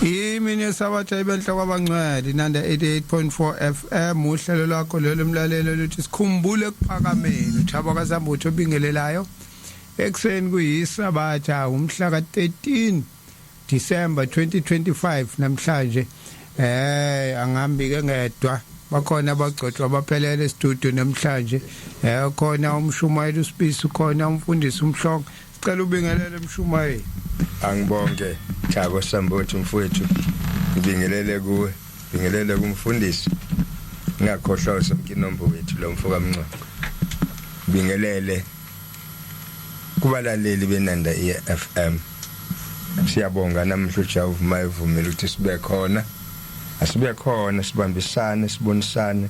Imini yesabatha ibenhle kwabangcwele Inanda 88.4 FM uhlelo lwakho lelo mlalelo luthi sikhumbule ekuphakameni uThabo kaSambutho obingelelayo ekseni kuyisabatha umhla ka13 December 2025 namhlanje eh angihambi ke ngedwa bakhona abagcotshwa abaphelele studio namhlanje eh khona umshumayeli uSibisi khona umfundisi umhlongo sicela ubingelele umshumayeli. Angibonge Thabo Sambothi mfowethu ngibingelele kuwe ngibingelele kumfundisi ngingakhohlwa uSomkinombo wethu lo mfo kaMncwango ngibingelele kubalaleli benanda iFM siyabonga namhla uJehova mayevumile ukuthi sibe khona asibe khona sibambisane sibonisane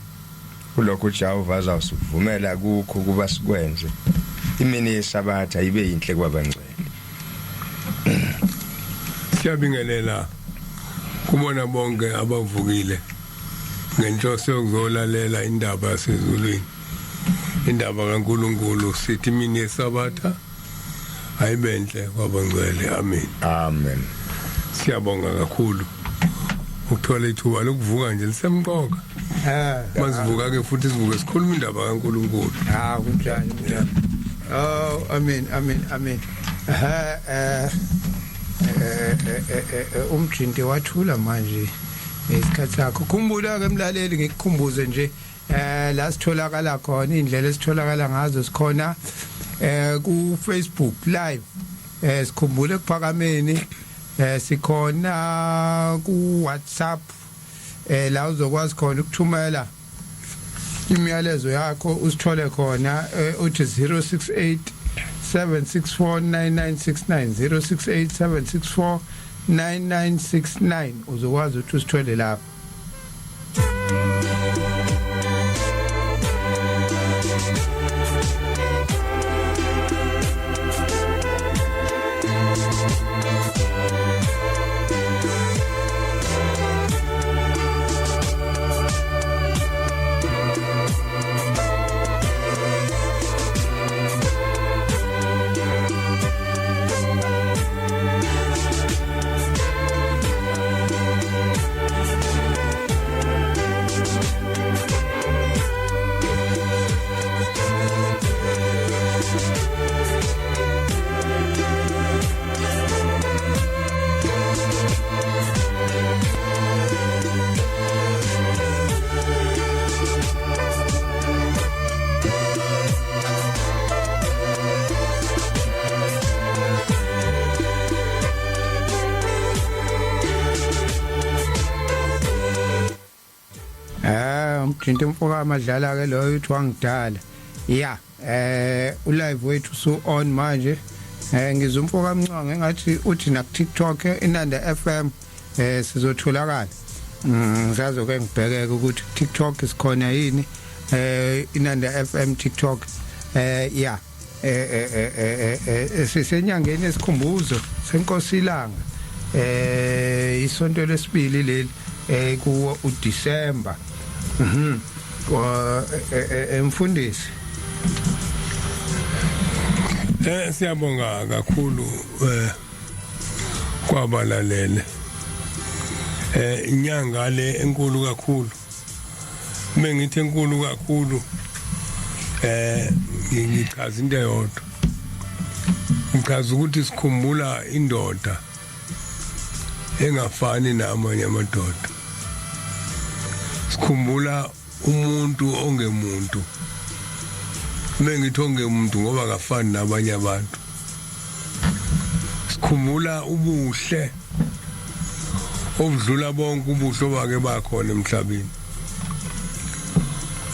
kulokho uJehova azawusivumela kukho kuba sikwenze imini yesabatha ibe yinhle kwabangcwele. Siyabingelela kubona bonke abavukile ngenhloso yokuzolalela indaba yasezulwini indaba kaNkuluNkulu sithi imini yesabatha ayibenhle kwabangcwele amen. Amen. Siyabonga kakhulu ukuthola ithuba lokuvuka nje lisemqoka. Eh masivuka ke futhi sivuke sikhuluma indaba kaNkuluNkulu. Ha kunjani? Oh amen amen amen. Eh eh umjinti wathula manje isikhathi sakho. Khumbula ke mlaleli ngikukhumbuze nje eh la sitholakala khona indlela esitholakala ngazo sikhona eh ku Facebook live eh sikhumbule ekuphakameni eh sikhona ku WhatsApp eh la uzokwazi khona ukuthumela imiyalezo yakho usithole khona uthi 068 764 9969 068 764 9969 uzokwazi ukuthi usithole lapho. Eh umjinto umfoka amadlala ke loyo uthi wangidala. Yeah, eh ulive wethu so on manje. Eh ngizwa umfoka Mncwango engathi uthi na TikTok Inanda FM eh sizotholakala. Ngisazoke ngibhekeke ukuthi TikTok sikhona yini eh Inanda FM TikTok eh yeah eh eh eh sisenyangeni esikhumbuzo senkosi ilanga eh isonto lesibili leli eh kuwo uDecember emfundisi. Eh siyabonga kakhulu eh kwabalalele eh inyanga le enkulu kakhulu mengithi enkulu kakhulu eh ngichaza into eyodwa ngichaza ukuthi sikhumbula indoda engafani namanye amadoda sikhumbula umuntu ongemuntu mengithi ongemuntu ngoba akafani nabanye abantu sikhumbula ubuhle obudlula bonke ubuhle obake bakhona emhlabeni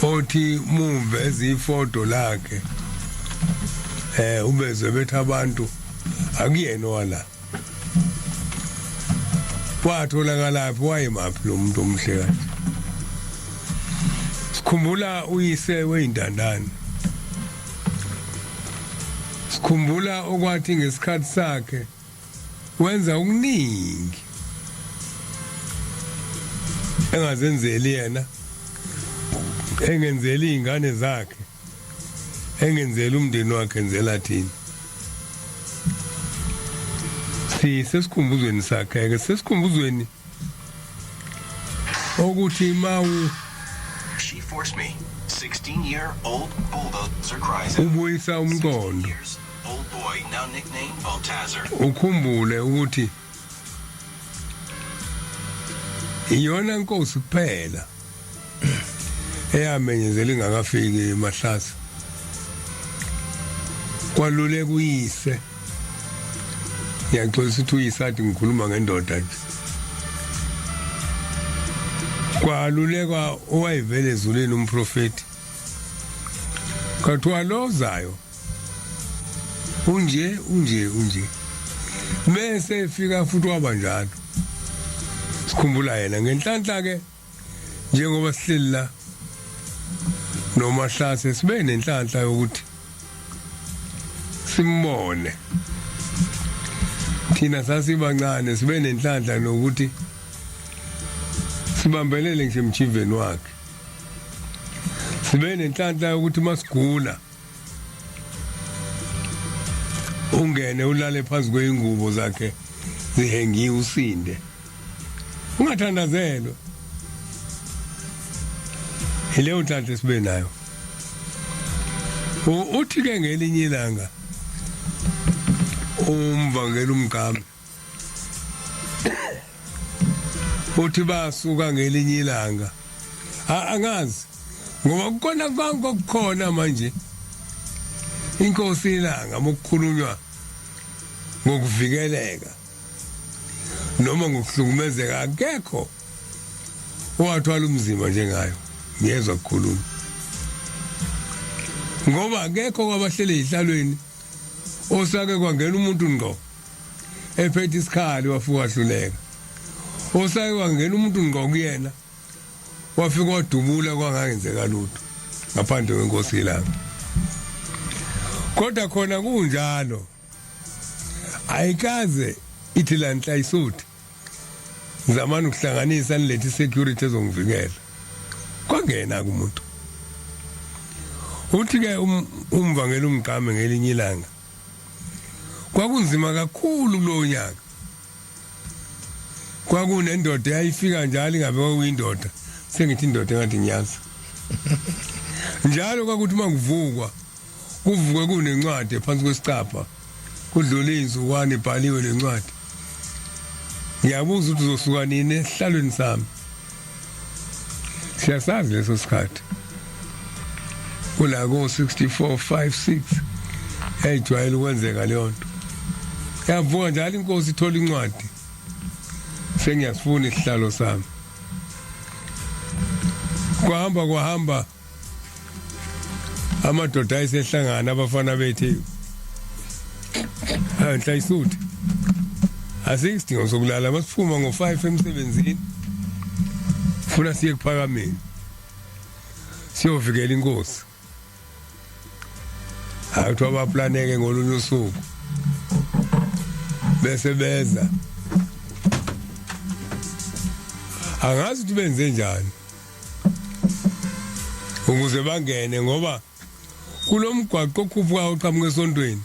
othi muve ezifodo lakhe eh ubeze bethi abantu akuyena wala watholakala phi wayemaphi lo muntu omuhle kanje sikhumbula uyise weyintandane sikhumbula okwathi ngesikhathi sakhe wenza okuningi engazenzeli yena engenzeli izingane zakhe engenzeli umndeni wakhe enzela thina. Sisesikhumbuzweni sakhe ke, sesikhumbuzweni ukuthi mawu She forced me. 16-year-old bulldozer cries out. Ubuyisa umqondo. 16 years old boy now nicknamed Baltazar. Ukhumbule ukuthi iyona nkosi kuphela eyamenyezela ingakafiki emahlase, kwaluleka uyise. Ngiyaxolisa ukuthi uyise athi ngikhuluma ngendoda nje. Kwalulekwa owayevele ezulwini, umprofeti, kwathiwa lozayo unje unje unje, bese efika futhi waba njalo. Sikhumbula yena ngenhlanhla ke, njengoba sihleli la noMahlase, sibe nenhlanhla yokuthi simbone. Thina sasibancane, sibe nenhlanhla nokuthi sibambelele ngisho emjiveni wakhe. Sibe nenhlanhla yokuthi masigula ungene ulale phansi kweingubo zakhe zihengiwe, usinde ungathandazelwa. Ileyo nhlanhla sibe nayo. Uthi ke ngelinye ilanga umvangeli umgqame uthi basuka ngelinye ilanga, angazi ngoba kukona konke okukhona manje. Inkosi ilanga, mokukhulunywa ngokuvikeleka noma ngokuhlukumezeka, akekho owathwala umzimba njengayo. Ngiyezwa kukhuluma ngoba akekho kwabahlele ezihlalweni osake kwangena umuntu ngqo ephethe isikhali wafika wahluleka, osake kwangena umuntu ngqo kuyena wafika wadubula kwangangenzeka lutho, ngaphandle kwenkosi ilanga. Kodwa khona kunjalo, ayikaze ithi lanhla isuthi zamani ukuhlanganisa nilethe security ezongivikela, kwangena kumuntu. Uthi ke umvangeli umgqame ngelinye ilanga kwakunzima kakhulu kulowo nyaka. Kwakunendoda eyayifika njalo, ingabe kwakuyindoda, sengithi indoda engathi ngiyazi njalo. Kwakuthi uma kuvukwa, kuvukwe kunencwadi phansi kwesicabha, kudlule izinsukwana ibhaliwe le ncwadi: "Ngiyabuza ukuthi uzosuka nini esihlalweni sami?" Siyasazi leso sikhathi, kula ko 64 5 6 yayijwayele ukwenzeka leyo nto. Yavuka njalo inkosi ithola incwadi: "Sengiyasifuna isihlalo sami." Kwahamba kwahamba, amadoda ayesehlangana, abafana bethu, enhla isuthi asikho isidingo sokulala, masiphuma ngo-5 emsebenzini, funa siye kuphakameni siyovikela inkosi. Hayi, kuthiwa baplaneke ngolunye usuku bese beza. Angazi ukuthi benze njani ukuze bangene, ngoba kulomgwaqo okhuphuka uqhamuka esontweni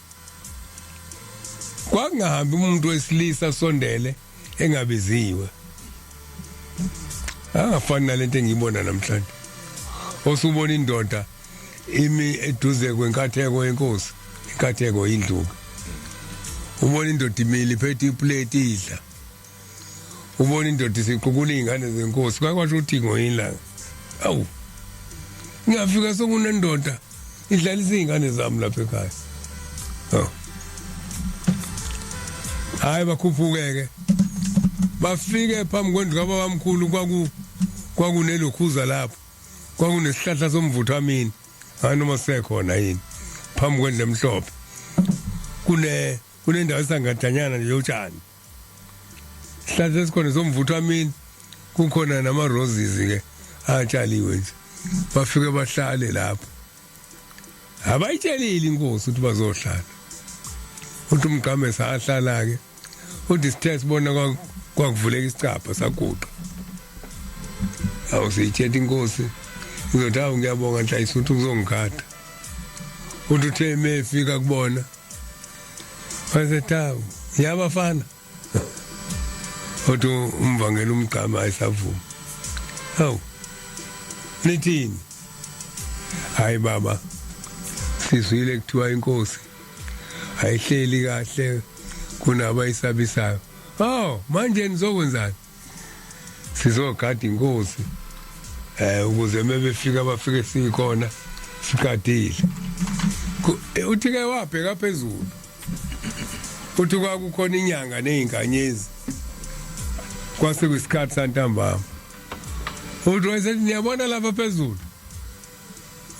kwakungahambi umuntu wesilisa sondele engabiziwe. Angafani nalento engiyibona namhlanje, osubona indoda imi eduze kwenkatheko yenkosi, inkatheko indluka, ubona indoda imile iphethe iplate idla, ubona indoda isiqukula izingane zenkosi. Kwakwasho ukuthi ngoyilanga, awu, ngiyafika sokunendoda idlalisa izingane zami lapha ekhaya. Oh, hayi, bakhuphuke-ke, bafike phambi kwendlu kababamkhulu. Kwakunelokhuza lapho, kwakunesihlahla somvuthamini, hayi noma sisekhona yini, phambi kwendlu emhlophe kunendawo esangadanyana nje yotshani, sihlahla esikhona somvuthamini, kukhona nama-roses ke atshaliwe nje. Bafike bahlale lapho, abayitshelile inkosi ukuthi bazohlala. Uthi umgqame sahlala-ke, uthi sithe sibona kwakuvuleka isicabha, saguqa. Awu, siyitshela inkosi, izothi, "Awu, ngiyabonga Nhlayisa ukuthi uzongigada." Uthi uthe mefika kubona wasethi, "Awu, yabafana." Othi umvangeli umgcama ayisavuma. Hawu, nithini? Hayi baba, sizwile kuthiwa inkosi ayihleli kahle kunabayisabisayo. Oh, manje nizokwenzani? Sizogada inkosi ukuze mebefika bafike sikhona sigadile. Uthi ke wabheka phezulu, uthi kwakukhona inyanga nezinkanyezi, kwase kuyisikhathi santambama. Uthi wayesethi, "Niyabona lapha phezulu?"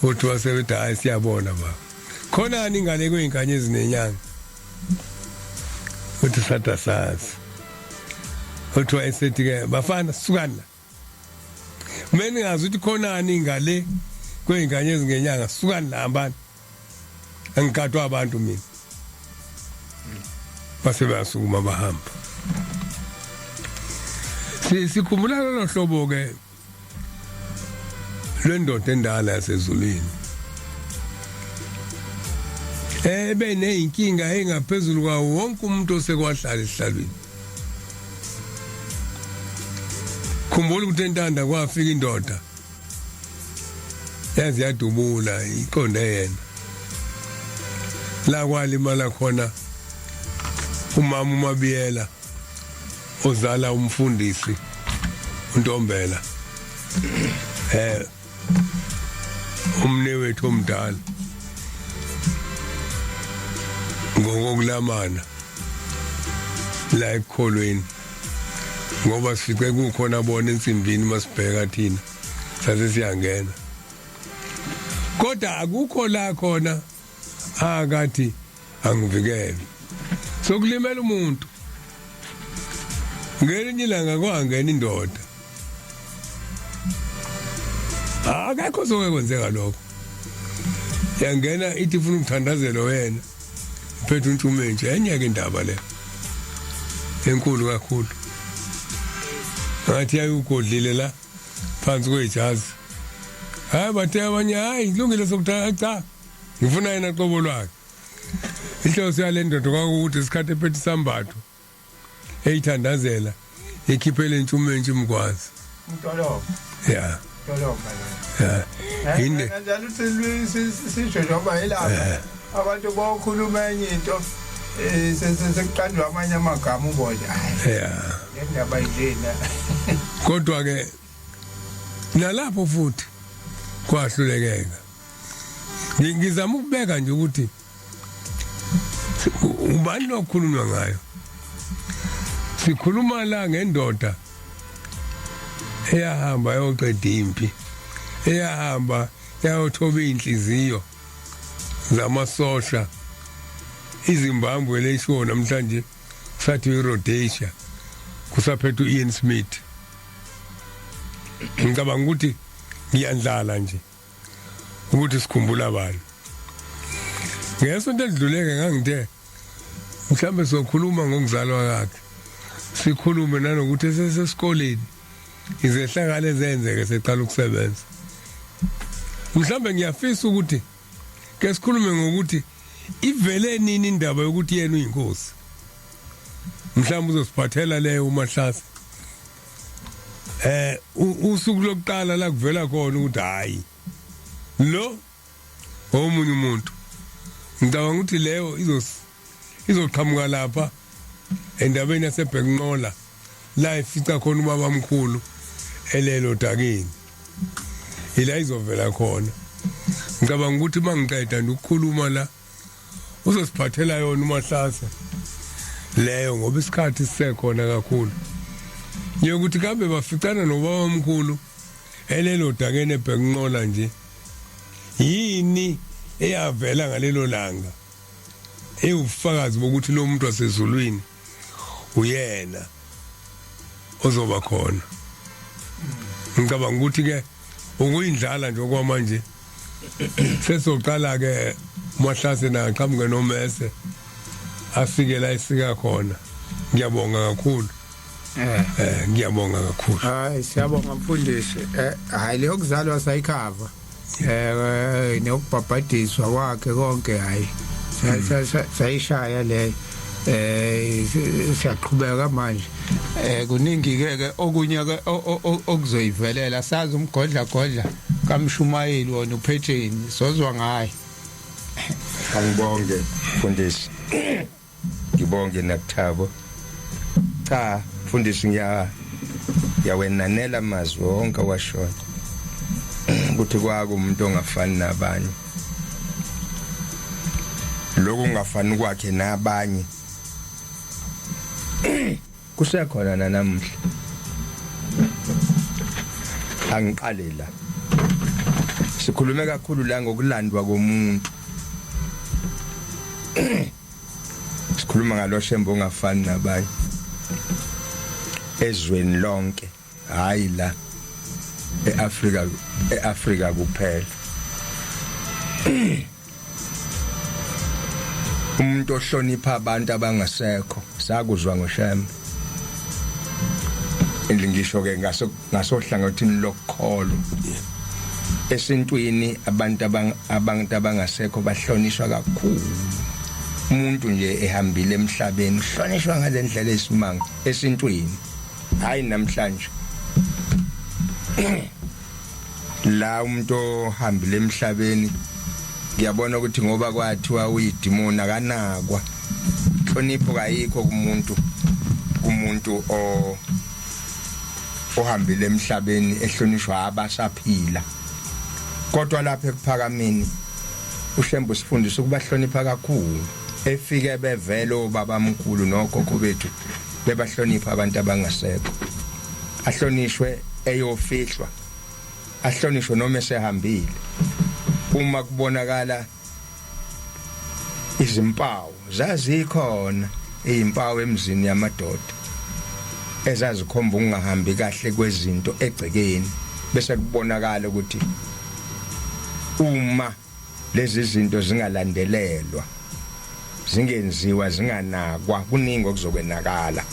Uthi wasebethi, "Hayi, siyabona baba." "Khonani ingane kwezinkanyezi nenyanga?" Uthi sada sazi. Uthi wayesethi ke, "Bafana, sukani la. Mina ningazi ukuthi khonani ngale kwezinkanyezi ngenyanga, sukani la, hambani. Angigadwa abantu mina." Base bayasukuma bahamba. Sikhumbula lolo hlobo ke lwendoda endala yasezulwini ebe neyinkinga engaphezulu kwawo wonke umuntu osekwahlala esihlalweni. Khumbula ukuthi entanda kwafika indoda yazi yadubula iqonde yena la kwalimala khona umama uMabiyela ozala umfundisi uNtombela, umne wethu omdala ngokokulamana la ekukholweni, ngoba sifice kukhona bona ensimbini masibheka thina sase siyangena, kodwa akukho la khona akathi angivikele sokulimela umuntu. Ngelinye ilanga kwangena indoda, akekho soke kwenzeka lokho, yangena ithi ifuna ukuthandazela wena uphethe untshumentshi. Enye ke indaba le enkulu kakhulu, ngathi yayugodlile la phansi kwejazi. Hayi, bathe abanye, "Hayi, kulungile, sokuthatha." "Cha, ngifuna yena qobo lwakhe." Inhloso yale ndoda kwakuwukuthi isikhathi ephethe isambatho eyithandazela ikhiphele intshumentshi imkwazi. Umtolobo. Ya. Tolobo. Ya, inde. Kanjalo uthi sisho njengoba yilapha abantu bokhuluma enye into, sekuqanjwa amanye amagama, ubone hayi le ndaba injena. Kodwa ke nalapho futhi kwahlulekeka. Ngizama ukubeka nje ukuthi ubani lokhulunywa ngayo. Sikhuluma la ngendoda eyahamba yoqeda impi, eyahamba yayothoba inhliziyo zamasosha iZimbabwe leshiwo namhlanje sathi iRhodesia kusaphethe uIan Smith. Ngicabanga ukuthi ngiyandlala nje ukuthi sikhumbula abantu. Ngesonto elidluleke ngangithe mhlambe sokhuluma ngokuzalwa kwakhe, sikhulume nanokuthi esesesikoleni izehlakalo ezenzeke seqala ukusebenza. Mhlambe ngiyafisa ukuthi ke sikhulume ngokuthi ivele nini indaba yokuthi yena uyinkosi. Mhlawumbe uzosiphathela leyo uMahlase, usuku lokuqala la kuvela khona ukuthi hayi, lo omunye umuntu. Ngicabanga ukuthi leyo izoqhamuka lapha endabeni yaseBhekunqola la ifica khona ubaba mkhulu elelo dakini, ila izovela khona. Ngicabanga ukuthi mangiqeda nje ukukhuluma la uzosiphathela yona uMahlase leyo, ngoba isikhathi sisekhona kakhulu yokuthi kambe baficana nobaba omkhulu elelo dakeni eBhekunqola nje, yini eyavela ngalelo langa ewubufakazi bokuthi lo muntu wasezulwini uyena ozoba khona. Ngicabanga ukuthi ke ukuyindlala nje okwamanje sesoqala ke uMahlase naqhamuke nomese afike la esika khona. Ngiyabonga kakhulu. Ngiyabonga kakhulu. Hayi, siyabonga mfundisi. Hayi, leyo kuzalwa sayikhava. Nokubhabhadiswa kwakhe konke, hayi, sayishaya leyo. Siyaqhubeka manje. Kuningi ke ke okunye ke okuzoyivelela, sazi umgodla godla kamshumayeli wona uphetheni, sozwa ngaye. Angibonge mfundisi, ngibonge nakuthabo. Cha mfundisi, ngiya yawenanela amazwi wonke awashoyo ukuthi kwako umuntu ongafani nabanye, lokhu ungafani kwakhe nabanye kusekhona nanamuhla. Angiqale la, sikhulume kakhulu la ngokulandwa komuntu, sikhuluma ngaloShembe ongafani nabanye ezweni lonke, hayi la eAfrika, eAfrika kuphela. Umuntu ohlonipha abantu abangasekho, sakuzwa ngoShembe. Ngisho ke ngaso ngasohlangothini lokukholwa, esintwini abantu abantu abangasekho bahlonishwa kakhulu. Umuntu nje ehambile emhlabeni uhlonishwa ngalendlela esimanga esintwini, hayi namhlanje la umuntu ohambile emhlabeni ngiyabona ukuthi ngoba kwathiwa uyidimoni akanakwa, inhlonipho kayikho kumuntu o ohambile emhlabeni ehlonishwa abasaphila. Kodwa lapha ekuphakameni uShembe usifundisa ukubahlonipha kakhulu, efike bevele obabamkhulu nokhokho bethu bebahlonipha abantu abangasekho, ahlonishwe eyofihlwa, ahlonishwe noma esehambile. Uma kubonakala izimpawu, zazikhona izimpawu emzini yamadoda ezazikhomba ukungahambi kahle kwezinto egcekeni, bese kubonakala ukuthi uma lezi zinto zingalandelelwa, zingenziwa, zinganakwa, kuningi okuzokwenakala.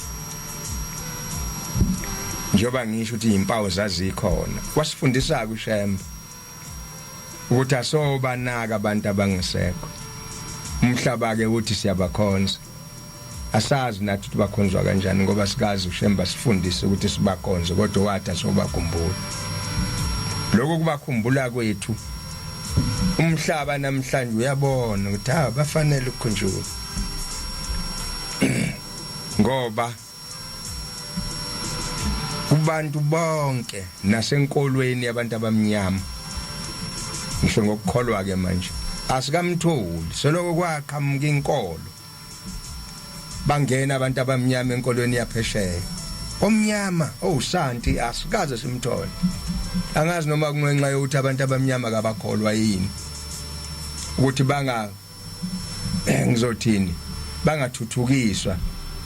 Njengoba ngisho ukuthi izimpawu zazikhona, wasifundisa kuShembe ukuthi asobanaka abantu abangasekho. Umhlaba ke uthi siyabakhonza, asazi nathi ukuthi bakhonzwa kanjani ngoba sikazi uShembe sifundise ukuthi sibakhonze, kodwa wathi asobakhumbula. Lokho kubakhumbula kwethu, umhlaba namhlanje uyabona ukuthi ha, bafanele ukukhunjulwa ngoba kubantu bonke nasenkolweni yabantu abamnyama, ngisho ngokukholwa ke manje asikamtholi, soloko kwaqhamuka inkolo bangena abantu abamnyama enkolweni yaphesheya, omnyama owusanti asikaze simthole. Angazi noma kungenxa yokuthi abantu abamnyama kabakholwa yini ukuthi banga ngizothini, bangathuthukiswa,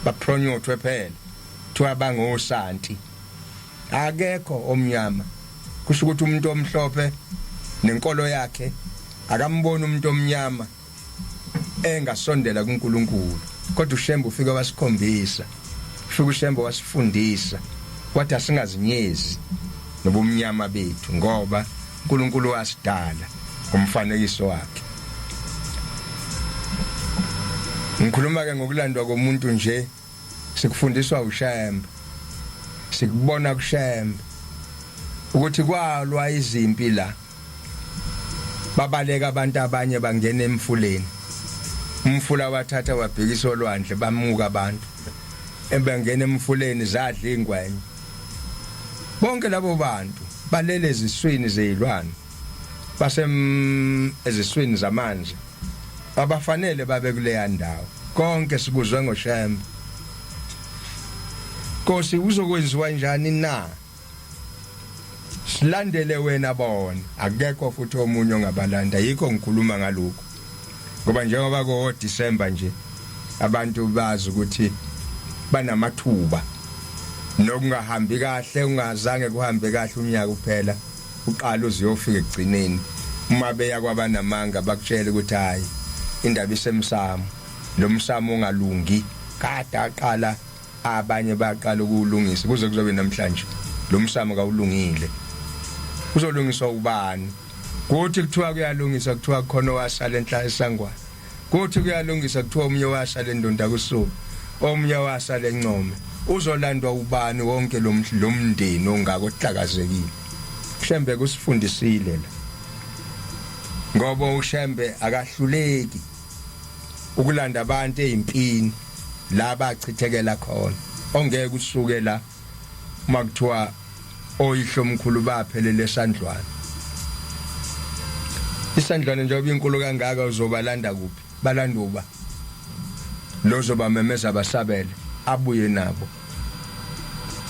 baphronyothwe phela kuthiwa bangosanti. Akekho omnyama, kusho ukuthi umuntu omhlophe nenkolo yakhe akamboni umuntu omnyama engasondela kuNkulunkulu. Kodwa uShembe ufike wasikhombisa, ufike uShembe wasifundisa, wathi asingazinyezi nobumnyama bethu ngoba uNkulunkulu wasidala ngomfanekiso wakhe. Ngikhuluma ke ngokulandwa komuntu nje, sikufundiswa uShembe, sikubona kuShembe ukuthi kwalwa izimpi la, babaleka abantu, abanye bangena emfuleni, umfula wathatha wabhekisa olwandle, bamuka abantu ebangena emfuleni, zadla ingwenya. Bonke labo bantu balele eziswini zezilwane, basem eziswini zamanzi, abafanele babe kuleya ndawo. Konke sikuzwe ngoShembe. Nkosi, kuzokwenziwa njani na? Silandele wena bona, akekho futhi omunye ongabalanda. Yikho ngikhuluma ngalokho ngoba njengoba ko December nje abantu bazi ukuthi banamathuba nokungahambi kahle, ungazange kuhambe kahle unyaka uphela, uqala uziyofika ekugcineni, uma beya kwabanamanga bakutshela ukuthi hayi, indaba isemsamo, lo msamo ongalungi kade aqala abanye baqala ukuwulungisa kuze kuzobe namhlanje lo msamo kawulungile. Uzolungiswa ubani? Kuthi kuthiwa kuyalungiswa, kuthiwa khona owasala enhla esangwane. Kuthi kuyalungisa kuthiwa omunye wasala endonda kusuku, omunye wasala encome. Uzolandwa ubani wonke lo mndeni ongaka ohlakazekile? Shembe kusifundisile la. Ngoba uShembe akahluleki ukulanda abantu ezimpini la bachithekela khona. Ongeke usuke la uma kuthiwa oyihlomkhulu baphelele esandlwane. Isandlwane njengoba inkulu kangaka uzobalanda kuphi? Balanda uba? Lo zobamemeza basabele abuye nabo.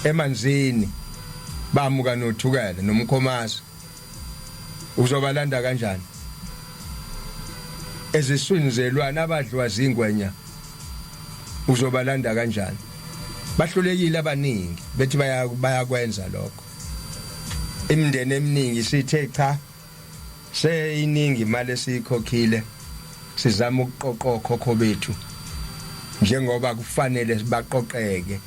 Emanzini bamuka nothukela nomkhomazi. Uzobalanda kanjani? Eziswini zelwana abadliwa zingwenya uzobalanda kanjani? Bahlulekile abaningi bethi bayakwenza lokho. Imindeni eminingi sithe cha seyiningi imali esiyikhokhile sizama ukuqoqa okhokho bethu njengoba kufanele baqoqeke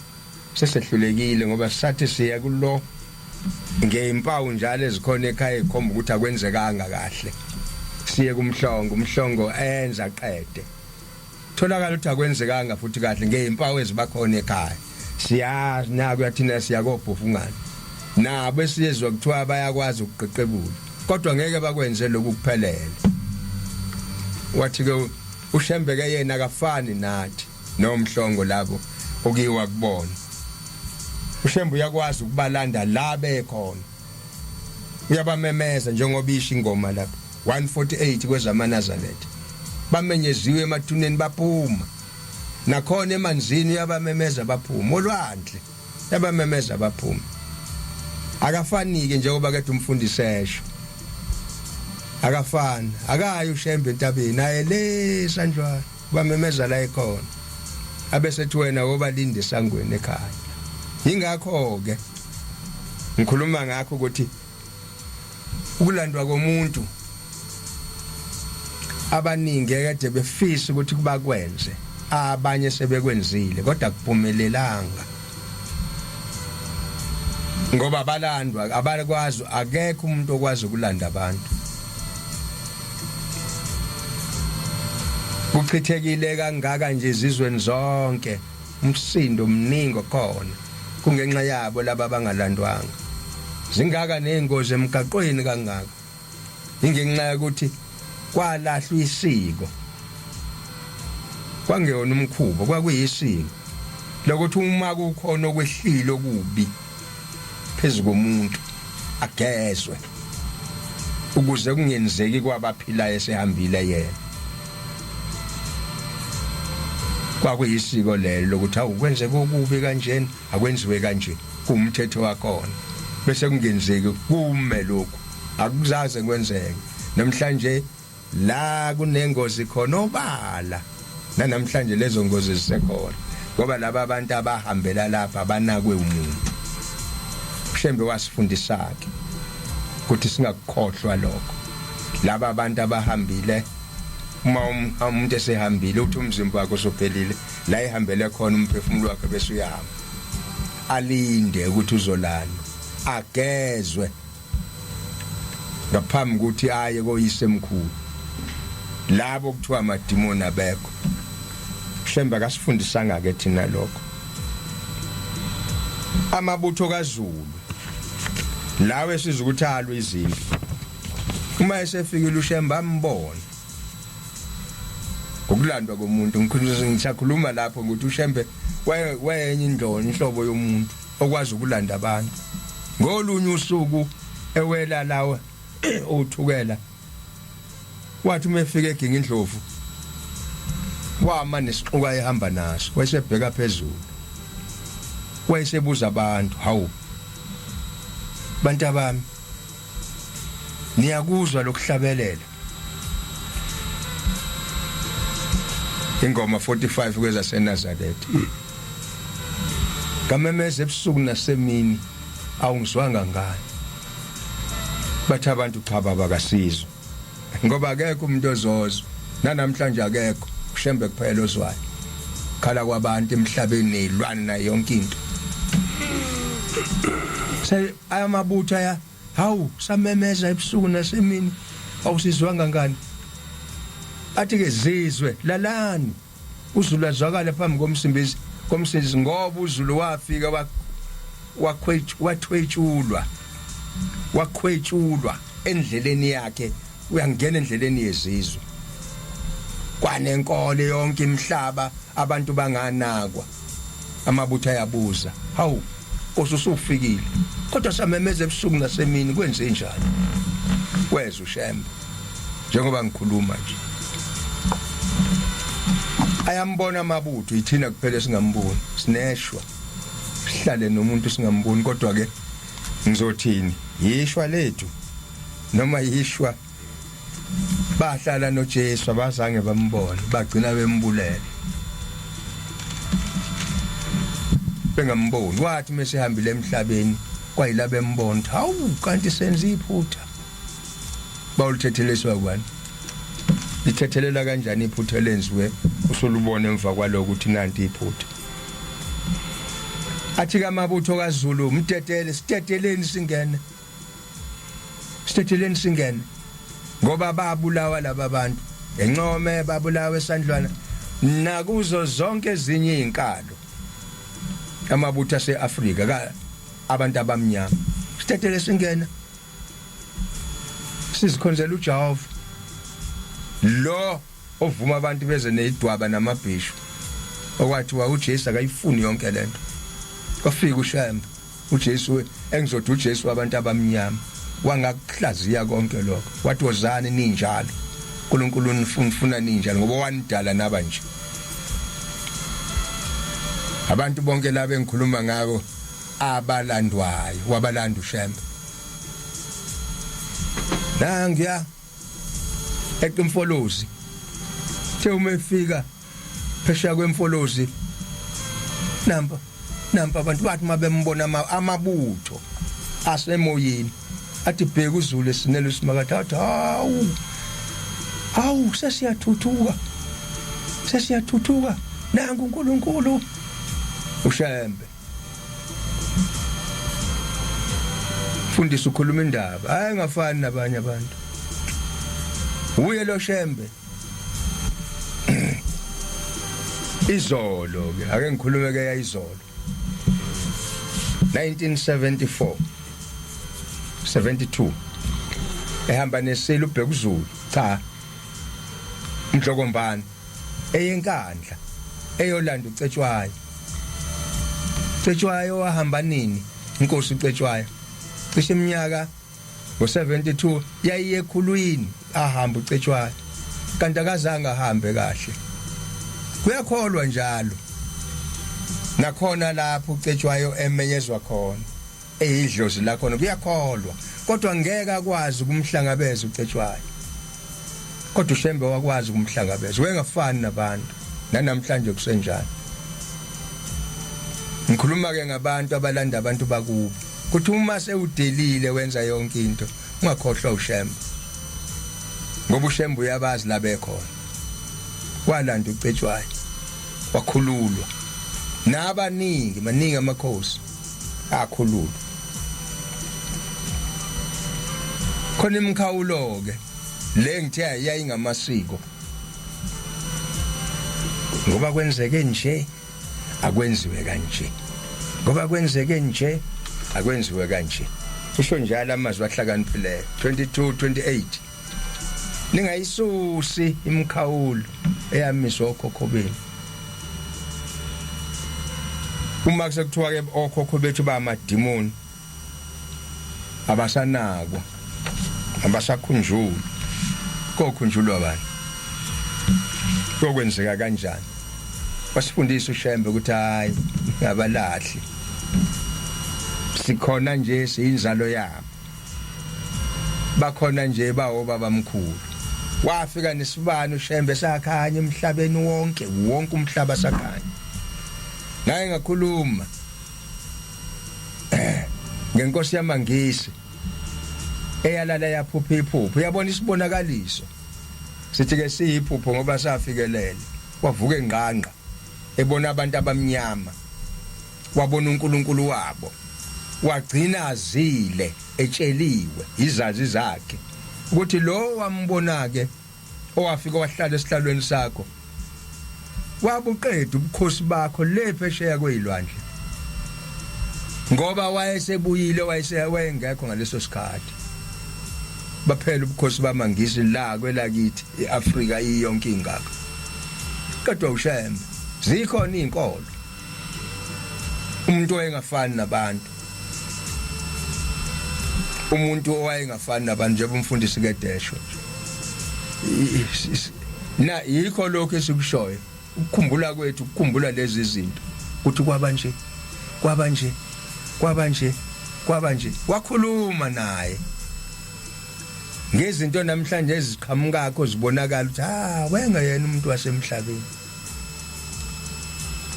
sesehlulekile ngoba sathi siya kulo ngeyimpawu njalo ezikhona ekhaya ekhomba ukuthi akwenzekanga kahle siye kumhlongo umhlongo enza qede tholakala ukuthi akwenzekanga futhi kahle ngeyimpawu ezibakhona ekhaya siyazi naku yathina siya kobhofungana nabo esiyezwa kuthiwa bayakwazi ukuqeqebula kodwa ngeke bakwenze lokhu kuphelele wathi ke uShembe ke yena akafani nathi nomhlongo labo okuyiwa kubona uShembe uyakwazi ukubalanda la bekhona uyabamemeza njengoba isho ingoma lapha 148 kwezamaNazaretha bamenyeziwe emathuneni baphuma nakhona emanzini uyabamemeza baphuma olwandle yabamemeza baphuma akafanike njengoba kade umfundisi esho akafani akayi uShembe entabeni aye le sandlwana bamemeza la ekhona abesethi wena wobalinde esangweni ekhaya ingakho ke ngikhuluma ngakho ukuthi ukulandwa komuntu abaningi ekade befisa ukuthi kubakwenze abanye sebekwenzile kodwa kuphumelelanga ngoba abalandwa abakwazi akekho umuntu okwazi ukulanda abantu kuchithekile kangaka nje izizweni zonke umsindo mningi okhona kungenxa yabo laba abangalandwanga zingaka nezingozi emgaqweni kangaka ingenxa yokuthi kwalahlwa isiko kwangeyona umkhuba kwakuyisiko lokuthi uma kukhona okwehlile okubi phezu komuntu agezwe ukuze kungenzeki kwabaphilayo esehambile yena kwakuyisiko lelo lokuthi awu kwenzeka okubi kanjena akwenziwe kanje kuwumthetho wakhona bese kungenzeki kume lokhu akuzaze kwenzeke namhlanje la kunengozi khona obala nanamhlanje lezo ngozi zisekhona ngoba laba abantu abahambela lapha banakwe umuntu uShembe wasifundisa ke ukuthi singakukhohlwa lokho laba abantu abahambile uma um, umuntu esehambile uthi umzimba wakhe usuphelile la ehambele khona umphefumulo wakhe bese uyahamba alinde ukuthi uzolala agezwe ngaphambi ukuthi aye koyise emkhulu labo kuthiwa amadimoni abekho Shembe akasifundisanga ke thina lokho amabutho kaZulu lawe siza ukuthi alwe izimpi uma esefikile uShembe ambona ngokulandwa komuntu ngisakhuluma lapho ukuthi uShembe wayenye indlona inhlobo yomuntu okwazi ukulanda abantu ngolunye usuku ewela lawe uthukela wathi uma efika eginga indlovu wama nesixuku ayehamba naso wayesebheka phezulu wayesebuza abantu hawu bantu abami niyakuzwa lokuhlabelela ingoma 45 kwezaseNazaretha ngamemeza ebusuku nasemini awungizwanga ngani bathi abantu cha baba kasizwe ngoba akekho umuntu ozozwa nanamhlanje akekho ushembe kuphela ozwayo khala kwabantu emhlabeni nezilwane nayo yonke into se ayamabutho aya hawu samemeza ebusuku nasemini awusizwanga ngani Athi ke zizwe lalani uZulu azwakale phambi komsimbizi komsindisi ngoba uZulu wafika wakhwetshulwa wakhwetshulwa endleleni yakhe uyangena endleleni yezizwe kwanenkolo yonke imihlaba abantu banganakwa amabutho ayabuza hawu nkosi usufikile kodwa samemeza ebusuku nasemini kwenze njani kweza ushembe njengoba ngikhuluma nje ayambona amabutho ithina kuphela esingamboni sineshwa sihlale nomuntu singamboni kodwa ke ngizothini yishwa lethu noma yishwa bahlala noJesu abazange bambone bagcina bembulele bengamboni wathi mesehambile emhlabeni kwayila bembona hawu kanti senza iphutha bawulithetheliswa kubani lithethelela kanjani iphutha elenziwe usulubona emva kwaloko ukuthi nanti iphutha athi kamabutho kaZulu mdedele siteteleni singene siteteleni singene ngoba babulawa laba bantu encome babulawa esandlwana nakuzo zonke ezinye izinkalo amabutho aseAfrika ka abantu abamnyama sitetele singena sizikhonzela uJehova lo ovuma abantu beze nezidwaba namabhishu okwathiwa uJesu akayifuni yonke lento kwafika uShembe uJesu engizothi uJesu wabantu abamnyama wangakuhlaziya konke lokho wathi wozani ninjalo uNkulunkulu unifuna ninjalo ngoba wanidala naba nje abantu bonke laba engikhuluma ngabo abalandwayo wabalanda uShembe nangiya eqimfolozi the uma efika phesheya kwemfolozi nampa nampa abantu bathi mabembona amabutho asemoyeni athi bheka uZulu esinele usimakade athi hawu hawu sesiyathuthuka sesiyathuthuka nangu uNkulunkulu uShembe Fundisa ukhuluma indaba hayi ngafani nabanye abantu uye lo Shembe izolo ke ake ngikhulume ke yayizolo 1974 72 ehamba nesilo uBhekuzulu cha Mdlokombane eyenkandla eyolanda uCetshwayo Cetshwayo wahamba nini inkosi uCetshwayo cishe iminyaka ngo-72 yayiyekhulwini ahamba uCetshwayo kanti akazange ahambe kahle kuyakholwa njalo nakhona lapho uCetshwayo emenyezwa khona eyidlozi lakhona kuyakholwa kodwa ngeke akwazi ukumhlangabeza uCetshwayo kodwa uShembe wakwazi ukumhlangabeza wengafani nabantu nanamhlanje kusenjalo ngikhuluma ke ngabantu abalanda abantu bakubo kuthi uma sewudelile wenza yonke into ungakhohlwa uShembe ngoba uShembe uyabazi la bekhona walanda uCetshwayo wakhululwa nabaningi maningi amakhosi akhululwa khona imikhawulo ke le ngithe yayingamasiko ngoba kwenzeke nje akwenziwe kanje ngoba kwenzeke nje akwenziwe kanje usho njalo amazwi ahlakaniphileyo 22 28 ningayisusi imikhawulo eyamiswa okhokho benu uma sekuthiwa ke okhokho bethu bamadimoni abasanakwa abasakhunjulwa kokhunjulwa bani kokwenzeka kanjani wasifundisa uShembe ukuthi hayi ngabalahli sikhona nje siyinzalo yabo bakhona nje bawo babamkhulu wafika nesibani uShembe sakhanya emhlabeni wonke wonke umhlaba sakhanya ngaye ngakhuluma ngenkosi yamangisi eyalala yaphupha iphupho uyabona isibonakaliso sithi ke siyiphupho ngoba safikelele wavuka engqangqa ebona abantu abamnyama wabona uNkulunkulu wabo wagcina azile etsheliwe izazi zakhe ukuthi lo wambona ke. Owafika wahlala esihlalweni sakho. Wabuqeda ubukhosi bakho le phesheya kwezilwandle. Ngoba wayesebuyile wayengekho ngaleso sikhathi. Baphela ubukhosi bamaNgisi la kwelakithi iAfrika iyonke ingaka. Kodwa uShembe zikhona izinkolo. Umuntu owayengafani nabantu. Umuntu owayengafani nabantu njengoba umfundisi kedesho nje. Na yikho lokho esikushoyo. Ukukhumbula kwethu ukukhumbula lezi zinto ukuthi kwaba nje kwaba nje kwaba nje kwaba nje wakhuluma naye ngezinto namhlanje eziqhamukakho zibonakala ukuthi ah wengeyena umuntu wasemhlabeni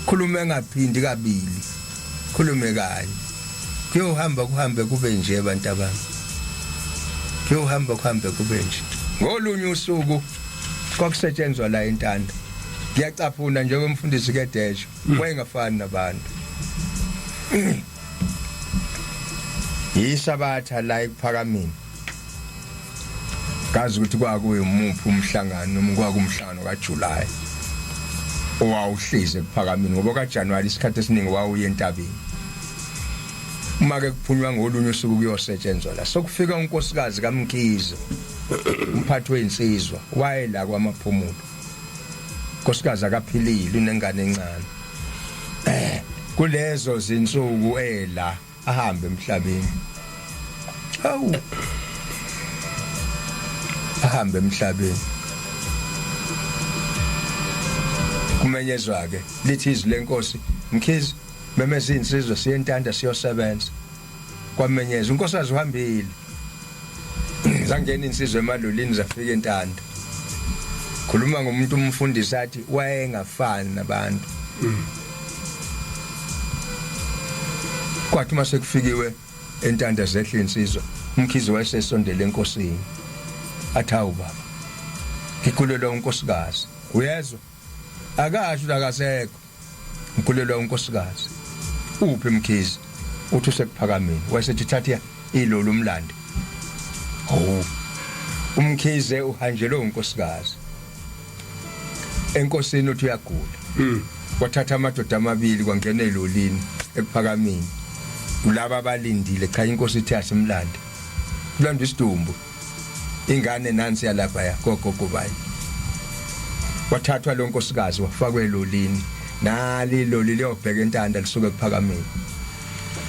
khuluma engaphindi kabili khulume kanye kuyohamba kuhambe kube nje abantu abami kuyohamba kuhambe kube nje ngolunye usuku kwakusetshenzwa la entanda ngiyacaphuna njengoba umfundisi kedesho wayengafani nabantu yisabatha la ekuphakameni kazi ukuthi kwakuyimuphi umhlangano noma kwakumhlangano kaJuly owawuhlezi ekuphakameni ngoba kaJanuary isikhathi esiningi wawuye entabeni uma ke kuphunywa ngolunye usuku kuyosetshenzwa la sokufika unkosikazi kaMkhize umphathi weinsizwa waye la kwamaphumulo nkosikazi akaphilile unengane encane eh kulezo zinsuku ela ahambe emhlabeni awu ahambe emhlabeni kumenyezwa ke lithi izwi lenkosi Mkhize memeza insizwa siyentanda siyosebenza kwamenyezwa unkosikazi uhambile zangena insizwa emalolini zafika entanda khuluma ngomuntu umfundisi athi wayengafani nabantu kwathi uma sekufikiwe entanda zehla insizwa umkhize wayesesondele enkosini athi hawu baba ngikhulelwa unkosikazi uyezwa akasho ukuthi akasekho ngikhulelwa unkosikazi uphi mkhize uthi usekuphakameni wayesethi thatha ilolu umlando oh umkhize uhanjelwe unkosikazi enkosini uthi uyagula wathatha amadoda amabili kwangena elolini ekuphakameni kulaba abalindile cha inkosi ithe asimlande kulanda isidumbu ingane nansi yalapha ya gogogo bayi wathathwa lo nkosikazi wafakwa elolini nali loli liyobheka entanda lisuke ekuphakameni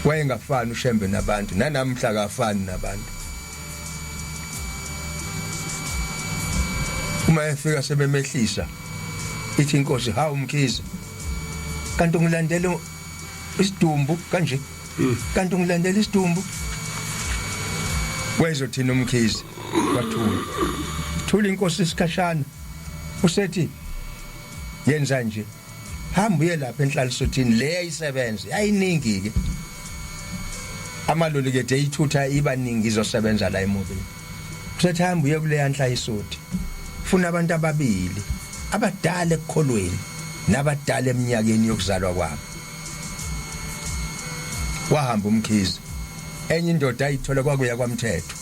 wayengafani ushembe nabantu nanamhla akafani nabantu uma efika sebemehlisa ithi inkosi hawu mkhize kanti ungilandela isidumbu kanje kanti ungilandela isidumbu wezothina umkhize wathula thula inkosi isikhashana usethi yenza nje hamba uye lapha enhlalisothini le yayisebenza yayiningi ke amaloli kede ithutha ibaningi izosebenza la emobeni usethi hamba uye kuleya nhlayisuthi funa abantu ababili abadala ekukholweni nabadala eminyakeni yokuzalwa kwabo wahamba umkhize enye indoda ayithola kwakuya kwamthetho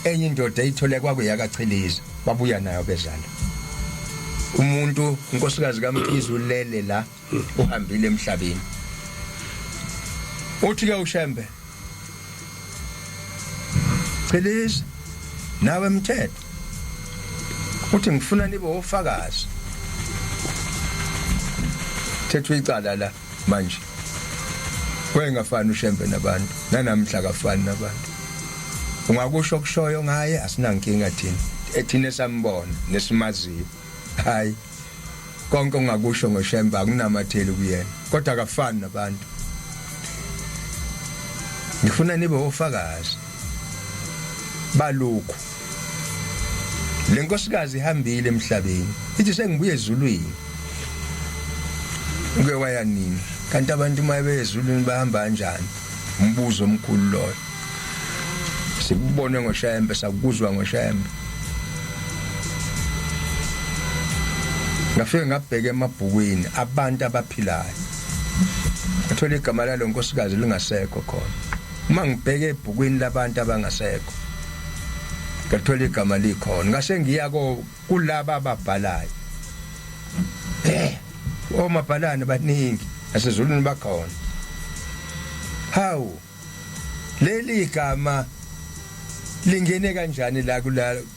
enye indoda ayithole kwakuya kachiliza babuya nayo bezala umuntu unkosikazi kaMkhize ulele la uhambile emhlabeni uthi ke uShembe Chiliza nawe mthetho uthi ngifuna nibe ofakazi thethwe icala la manje wayengafani uShembe nabantu nanamhla kafani nabantu ungakusho kushoyo ngaye asinankinga thina ethina esambona nesimaziyo hayi konke ongakusho ngoShembe akunamatheli kuyena kodwa akafani nabantu ngifuna nibe ofakazi balokhu lenkosikazi ihambile emhlabeni ithi sengibuye ezulwini uke waya nini kanti abantu uma beye ezulwini bahamba kanjani umbuzo omkhulu loyo sikubone ngoshembe sakuzwa ngoshembe ngafike ngabheka emabhukwini abantu abaphilayo ngathola igama lalo nkosikazi lingasekho khona uma ngibheke ebhukwini labantu abangasekho Ngathola igama likhona, ngase ngiya ko kulaba ababhalayo. Omabhalane baningi nasezulwini bakhona. Hawu, leli gama lingene kanjani la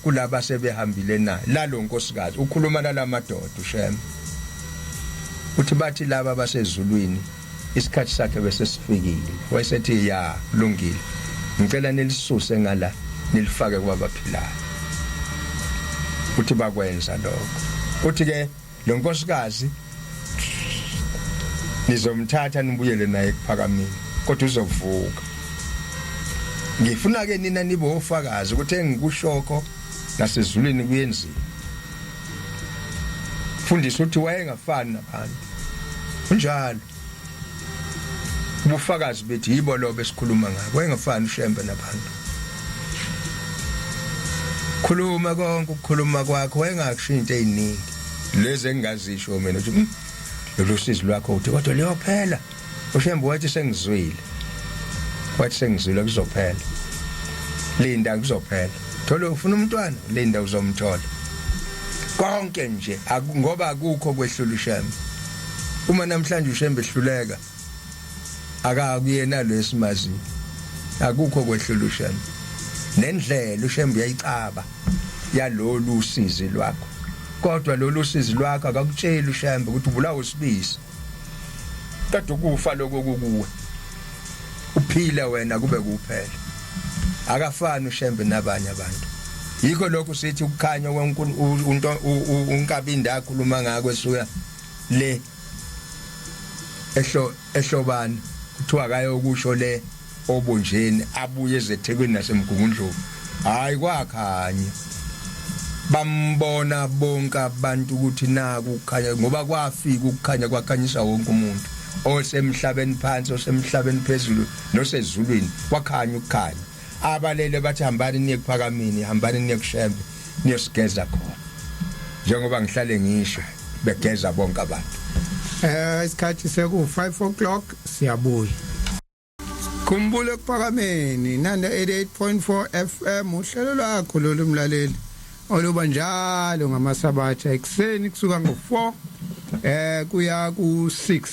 kulaba sebehambile na? Lalo nkosikazi ukhuluma nalamadoda uShembe, uthi bathi laba basezulwini isikhathi sakhe bese sifikile. Wayesethi, "Ya, kulungile, ngicela nilisuse ngala nilifake kwabaphilayo." Uthi bakwenza lokho. Uthi ke lo nkosikazi nizomthatha nibuyele naye ekuphakameni, kodwa uzovuka. Ngifuna ke nina nibe ofakazi ukuthi engikushoko nasezulwini kuyenziwa. Fundisa ukuthi wayengafani nabantu, kunjalo. Ubufakazi bethu yibo lo besikhuluma ngabo. Wayengafani uShembe nabantu. Khuluma konke ukukhuluma kwakho, wayengakusho into eziningi lezi engingazisho mina ukuthi lolu sizi lwakho, uthi kodwa liyophela. UShembe wathi sengizwile, wathi sengizwile, kuzophela, linda, kuzophela. Thola ufuna umntwana, linda, uzomthola. Konke nje, ngoba akukho kwehlula uShembe. Uma namhlanje uShembe ehluleka, akakuyena lo esimaziyo. Akukho kwehlula uShembe. Nendlela uShembe uyayicaba yalolu usizi lwakho, kodwa lolu usizi lwakho akakutsheli uShembe ukuthi ubulawa usibisi, kodwa ukufa lokho kukuwe, uphile wena kube kuphela. Akafani uShembe nabanye abantu. Yikho lokhu sithi ukukhanya uNkabinde akhuluma ngako esuka le ehlo ehlobani, kuthiwa akayokusho le obonjeni, abuye ezethekwini naseMgungundlovu. Hayi, kwakhanya, bambona bonke abantu ukuthi naku ukukhanya, ngoba kwafika ukukhanya kwakhanyisa wonke umuntu osemhlabeni phansi, osemhlabeni phezulu, nosezulwini. Kwakhanya ukukhanya. Abalele bathi, "Hambani niye kuphakamini, hambani niye kuShembe, niyosigeza khona." Njengoba ngihlale ngisho, begeza bonke abantu. Isikhathi seku 5 o'clock, siyabuya. Khumbula, ekuphakameni, Nanda 88.4 FM, uhlelo lwakho lolu mlaleli oluba njalo ngamasabatha ekuseni kusuka ngo4 kuya ku6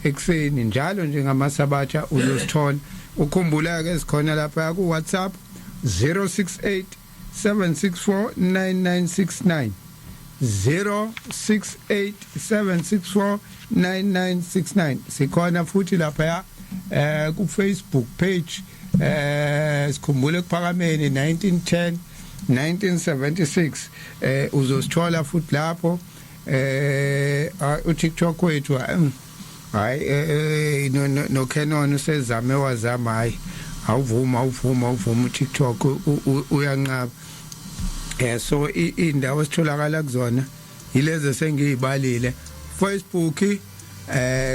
ekuseni njalo nje ngamasabatha uzosithola. Ukhumbula ke sikhona lapha ku WhatsApp 068 764 9969, 0687649969. Sikhona futhi lapha ku Facebook page, sikhumbule ekuphakameni 1910 1976, uzosithola futhi lapho. U TikTok wethu, hayi, no no Canon usezame wazama, hayi, awuvuma, awuvuma, awuvuma. uTikTok uyanqaba. So indawo esitholakala kuzona yilezi sengiyibalile, Facebook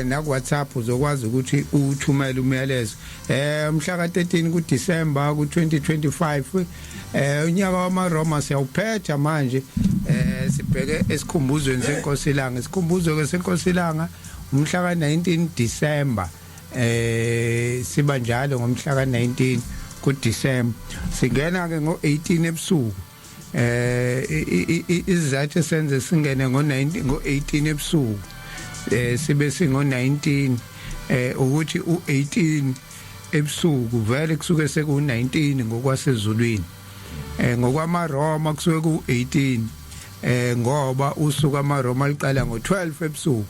na WhatsApp, uzokwazi ukuthi uthumele umyalezo. Mhla ka 13 ku December ku 2025, unyaka wamaRoma siyawuphetha manje, sibheke esikhumbuzweni senkosi ilanga. Isikhumbuzo ke senkosi ilanga umhla ka 19 December, siba njalo ngomhla ka 19 ku December, singena ke ngo 18 ebusuku. Isizathu senze singene ngo 19, ngo 18 ebusuku, sibe singo 19, ukuthi u18 ebusuku vele kusuke seku 19 ngokwasezulwini. NgokwamaRoma kusuke ku 18, ngoba usuku amaRoma liqala ngo12 ebusuku,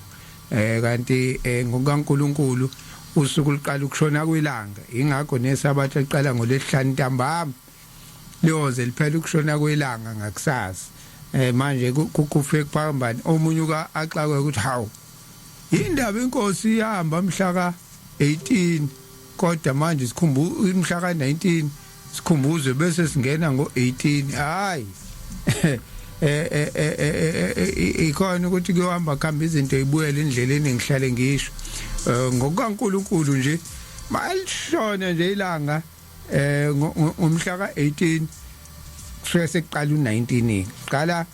kanti ngokaNkuluNkulu usuku luqala ukushona kwelanga. Ingakho nesabatha liqala ngolesihlanu ntambama, liyoze liphela ukushona kwelanga ngakusasa. Manje kufike kuphambana, omunye uka axakwe ukuthi hawu, indaba inkosi ihamba mhla ka 18, kodwa manje sikhumbu mhla ka 19 sikhumbuze bese singena ngo 18. Hayi, ikhona ukuthi kuyohamba kuhamba izinto ibuyele endleleni. Ngihlale ngisho, ngokukaNkuluNkulu nje, malishona nje ilanga ngomhla ka18 kusuke sekuqala u19. Qala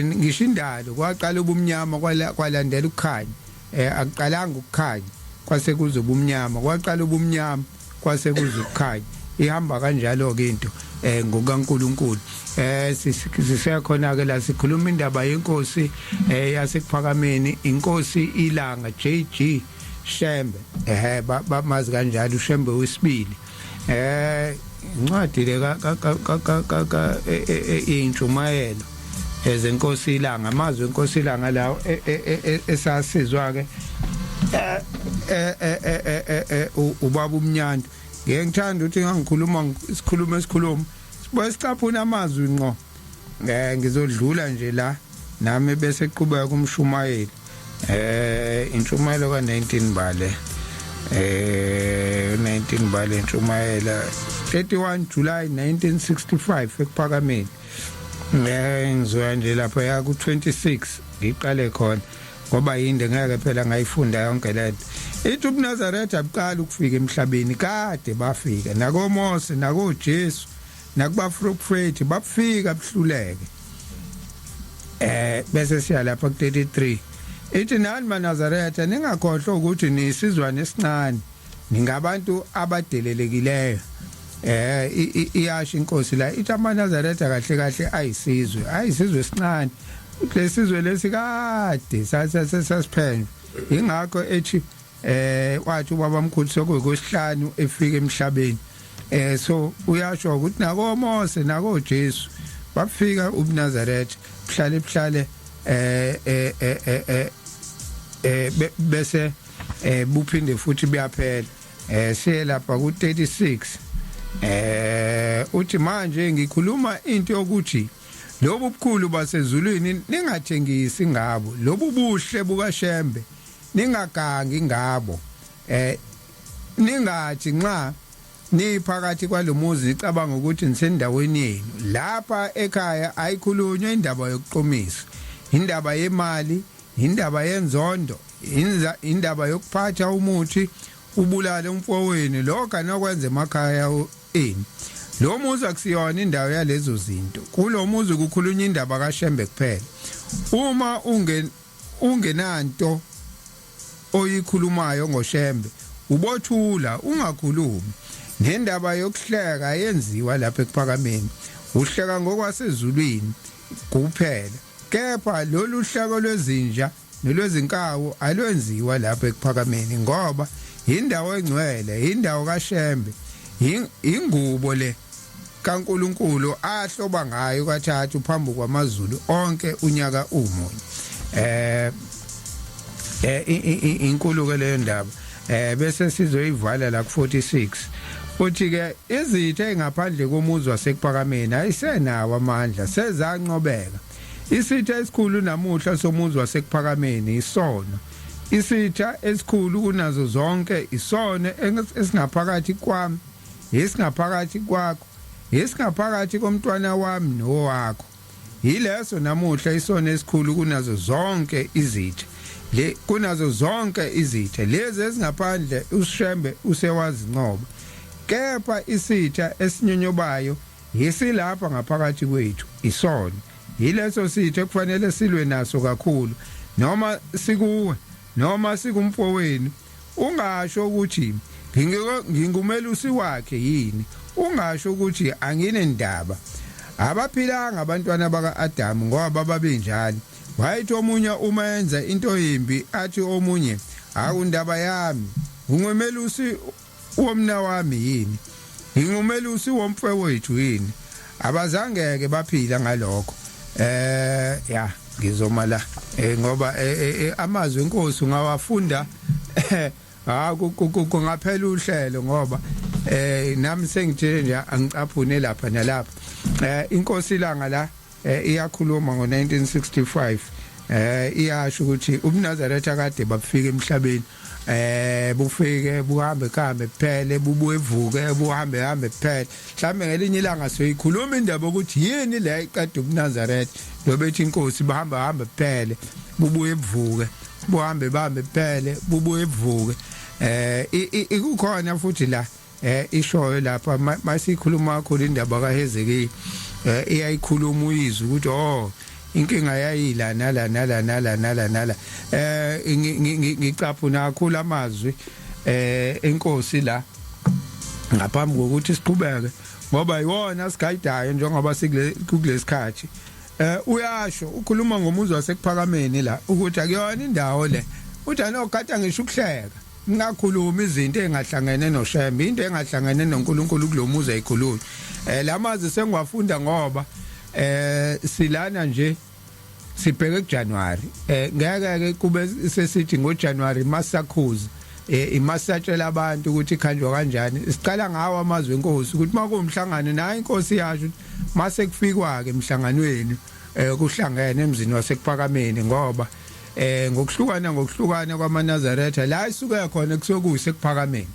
ngisho indalo kwaqala ubumnyama, kwalandela ukukhanya. Akuqalanga ukukhanya kwase kuze ubumnyama, kwaqala ubumnyama kwase kuze ukukhanya. Ihamba kanjalo ke into. NgokaNkuluNkulu sisekhona ke la, sikhuluma indaba yenkosi yasekuphakameni, inkosi iLanga JG Shembe. Bamazi kanjalo uShembe wesibili. Incwadi le ka ka ka ka intshumayelo ezenkosi iLanga, amazwi enkosi iLanga lawo esasizwa ke ubaba uMnyandu. Ngeke ngithanda ukuthi ngangikhuluma isikhulumo esikhuluma sibuye sicaphuna amazwi ngqo. Ngizodlula nje la nami bese qhubeka kumshumayeli, intshumayelo ka19 bale, 19 bale, intshumayela 31 July 1965 ekuphakameni. Ngizoya nje lapha ya ku 26, ngiqale khona ngoba yinde, ngeke phela ngayifunda yonke lento. Ithi ubuNazaretha abuqala ukufika emhlabeni, kade bafika nakoMose, nakoJesu, nakubaprofeti, bafika buhluleke. Bese siya lapha ku 33. Ithi nani maNazaretha, ningakhohlwa ukuthi nisizwane esincane, ningabantu abadelelekileyo. Iyasho inkosi la, ithi amaNazaretha kahle kahle ayisizwe esincane. Lesizwe lesi kade sasiphenywa, ingakho ethi wathi ubaba mkhulu sokuyisihlanu efika emhlabeni. So uyasho ukuthi nako Mose, nako Jesu bafika ubuNazaretha buhlale buhlale, bese buphinde futhi buyaphela. Siye lapha ku 36. Uthi manje ngikhuluma into yokuthi lobu bukhulu basezulwini ningathengisi ngabo, lobu buhle bukaShembe ningagangi ngabo. Ningathi nxa niphakathi kwalomuzi nicabanga ukuthi nisendaweni yenu. Lapha ekhaya ayikhulunywa indaba yokuqomisa, indaba yemali, indaba yenzondo, indaba yokuphatha umuthi ubulale umfowenu. Lokho anokwenza emakhaya enu. Lo muzi akusiyona indawo yalezo zinto. Kulo muzi kukhulunywa indaba kaShembe kuphela. Uma ungenanto oyikhulumayo ngoShembe, ubothula ungakhulumi. Nendaba yokuhleka yenziwa lapha ekuphakameni, uhleka ngokwasezulwini kuphela, kepha lolu hleko lwezinja nolwezinkawu alwenziwa lapha ekuphakameni, ngoba indawo engcwele, indawo kaShembe, ingubo le kaNkuluNkulu ahloba ngayo kathathu phambi kwamazulu onke unyaka umunye. Inkulu ke leyo ndaba. Bese sizoyivala la ku 46. Uthi ke izitha engaphandle komuzi wasekuphakameni ayisenawo amandla, sezanqobeka. Isitha esikhulu namuhla somuzi wasekuphakameni isono. Isitha esikhulu kunazo zonke isono esingaphakathi kwami, esingaphakathi kwakho, esingaphakathi komntwana wami nowakho. Yileso namuhla isono esikhulu kunazo zonke izitha le, kunazo zonke izitha lezi ezingaphandle uShembe usewazinqoba, kepha isitha esinyonyobayo yisilapha ngaphakathi kwethu, isono. Yileso sitha ekufanele silwe naso kakhulu, noma sikuwe noma sikumfowenu. Ungasho ukuthi ngingumelusi wakhe yini? Ungasho ukuthi anginendaba? Abaphilanga abantwana baka-Adamu ngoba babenjalo. Wayethi omunye uma enza into embi athi omunye, "Akundaba yami, ungumelusi womna wami yini? Ngingumelusi womfowethu yini?" Abazangeke baphila ngalokho. Ya, ngizoma la ngoba amazwi enkosi ungawafunda, ha, kungaphela uhlelo, ngoba nami sengithe nje angicaphune lapha nalapha. Inkosi ilanga la iyakhuluma ngo1965, iyasho ukuthi ubuNazaretha kade babufika emhlabeni, bufike buhambe kambe kuphele, bubuye evuke, buhambe hambe kuphele. Mhlambe ngelinye ilanga soyikhuluma indaba ukuthi yini le iqeda ubuNazaretha, lobethi inkosi bahamba hambe kuphele, bubuye buvuke, buhambe bambe kuphele, bubuye buvuke. Ikukhona futhi la ishoyo lapha masikhuluma kakhulu indaba kaHezekiya, iyayikhuluma uyizwe ukuthi oh, inkinga yayila nala nala nala nala nala. Ngicaphuna kakhulu amazwi enkosi la. Ngaphambi kokuthi siqhubeke, ngoba iwona sigayidayo njengoba sikule kulesikhathi, uyasho ukhuluma ngomuzi waseKuphakameni la ukuthi akuyona indawo le, uthi anogada ngisho ukuhleka, ningakhuluma izinto engahlangene noShembe, into engahlangene noNkulunkulu kulomuzi ayikhulumi. Lamazi sengiwafunda ngoba silana nje sibheke kuJanuary. Ngeke ke kube sesithi ngoJanuary masakhuza, imasatshela abantu ukuthi ikhanjwa kanjani. Siqala ngawo amazwi enkosi ukuthi makuwumhlangano nayo inkosi yasho ukuthi mase kufikwa ke emhlanganweni, kuhlangene emzini waseKuphakameni, ngoba ngokuhlukana ngokuhlukana kwamaNazaretha la isuke khona kusuke kuyiseKuphakameni,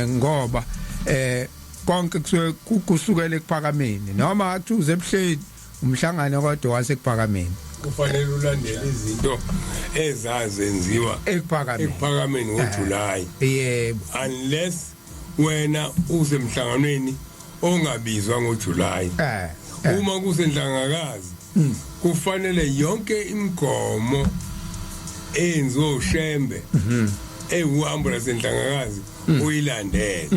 ngoba konke kusuke kusukela eKuphakameni, noma akuthuze eBuhleni, umhlangano kodwa waseKuphakameni. Kufanele ulandele izinto ezazenziwa eKuphakameni, eKuphakameni ngoJuly, unless wena usemhlanganweni ongabizwa ngoJuly. Uma kusenhlangakazi, kufanele yonke imigomo eyenziwe uShembe ewuhambo lasenhlangakazi uyilandele.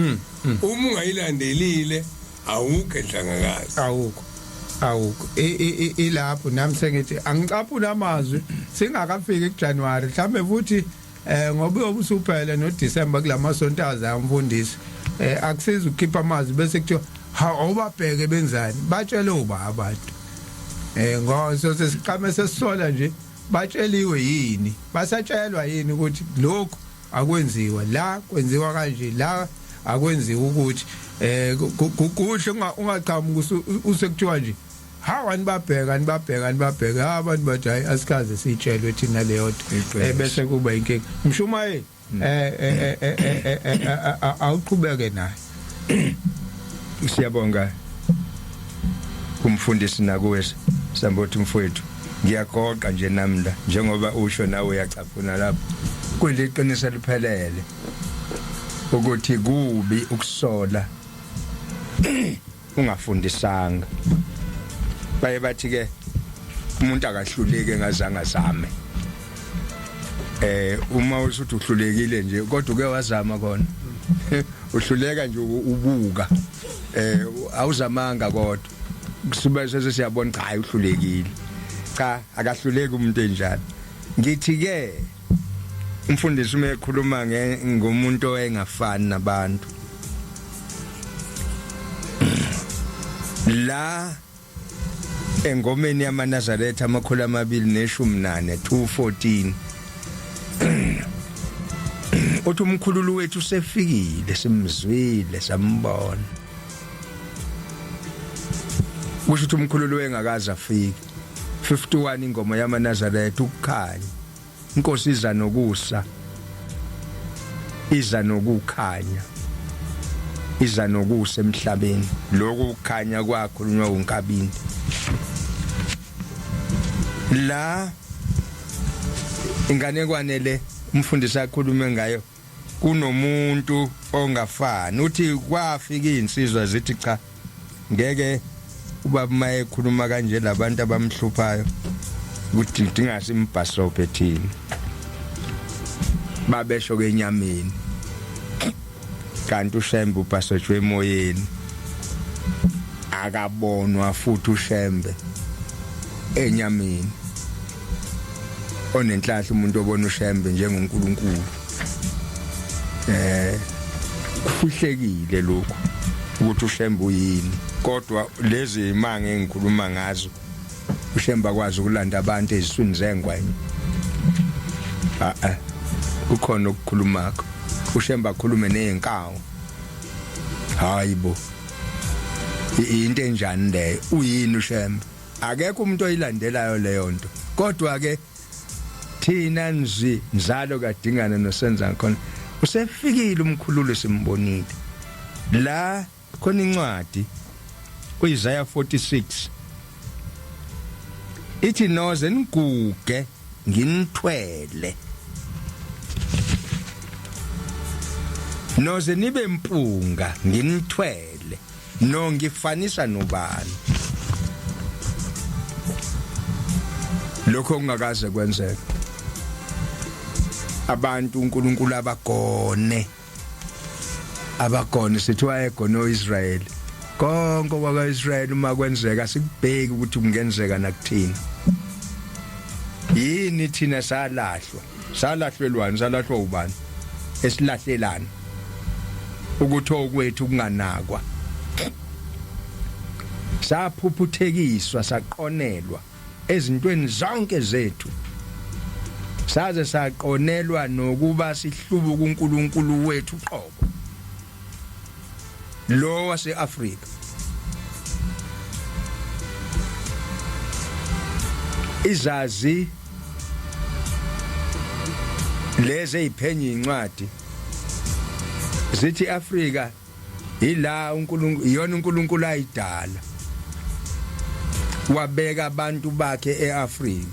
Uma ungayilandelile, awukho enhlangakazi. Awukho, awukho. Ilapho nami sengithi angicaphula amazwi singakafiki kuJanuary mhlambe futhi, ngoba uyobe usuphele noDecember kulamasonto azayo, umfundisi. Akusiza ukukhipha amazwi bese kuthiwa ha, awubabheke benzani, batshele uba abantu, ngoba sesiqame sesisola nje, batsheliwe yini, basatshelwa yini ukuthi lokhu akwenziwa la, kwenziwa kanje la, akwenziwa ukuthi kuhle ungaqhamuki usekuthiwa nje hawu, anibabheka, anibabheka, anibabheka. Ha, abantu bathi hayi, asikaze siyitshelwe thina leyo nto. Bese kuba inkinga. Mshumayeli, awuqhubeke naye. Siyabonga kumfundisi nakuwe Sambothi mfowethu. Ngiyagoqa nje namla njengoba usho nawe uyacaphuna lapho, kuliqiniso liphelele ukuthi kubi ukusola ungafundisanga. Baye bathi ke umuntu akahluleki engazange azame. Uma usuthi uhlulekile nje kodwa uke wazama kona, uhluleka nje ubuka, awuzamanga, kodwa kusuba sesiyabona cha, hayi, uhlulekile. Cha, akahluleki umuntu enjalo. Ngithi ke umfundisi uma ekhuluma ngomuntu engafani nabantu la engomeni yamaNazaretha 214, 214, uthi umkhululu wethu usefikile, simzwile, sambona. Kusho ukuthi umkhululu wengakaze afike. 51 ingoma yamaNazaretha, ukukhanya. Inkosi iza nokusa, iza nokukhanya, iza nokusa emhlabeni. Lokhu ukukhanya kwakhulunywa uNkabinde la. Inganekwane le umfundisi akhulume ngayo, kunomuntu ongafani. Uthi kwafika izinsizwa zithi cha, ngeke ubaba maye ekhuluma kanje, labantu abamhluphayo ukuthi dinga simbhasobhe thina. Babesho ke enyameni, kanti uShembe ubhasojwe emoyeni, akabonwa futhi uShembe enyameni. Onenhlahla umuntu obona uShembe njengoNkulunkulu. Kufihlekile lokhu ukuthi uShembe uyini, kodwa lezi imanga engikhuluma ngazo, uShembe akwazi ukulanda abantu eziswini zengwenya. A a kukhona okukhulumakho, uShembe akhulume nezinkawu. Hayibo, into enjani leyo? Uyini uShembe? Akekho umuntu oyilandelayo leyo nto. Kodwa ke thina nzi nzalo kaDingana nosenza khona, usefikile umkhululo, simbonile. La khona incwadi uIsaiah 46 ithi noze niguge nginithwele, noze nibe mpunga nginithwele. No ngifanisa nobani lokho kungakaze kwenzeke? Abantu uNkulunkulu abagone. Abagone sithi wayegone uIsrael. Konke kwakaIsrael uma kwenzeka sikubheki ukuthi kungenzeka nakuthina. Yini thina salahlwa? Salahlelwani? Salahlwa ubani? Esilahlelana ukuthi okwethu kunganakwa. Saphuphuthekiswa, saqonelwa ezintweni zonke zethu, saze saqonelwa nokuba sihlubuka uNkulunkulu wethu qobo lo waseAfrika. Izazi lezi eziphenya incwadi zithi Afrika ila uNkulunkulu, iyona uNkulunkulu ayidala, wabeka abantu bakhe eAfrika,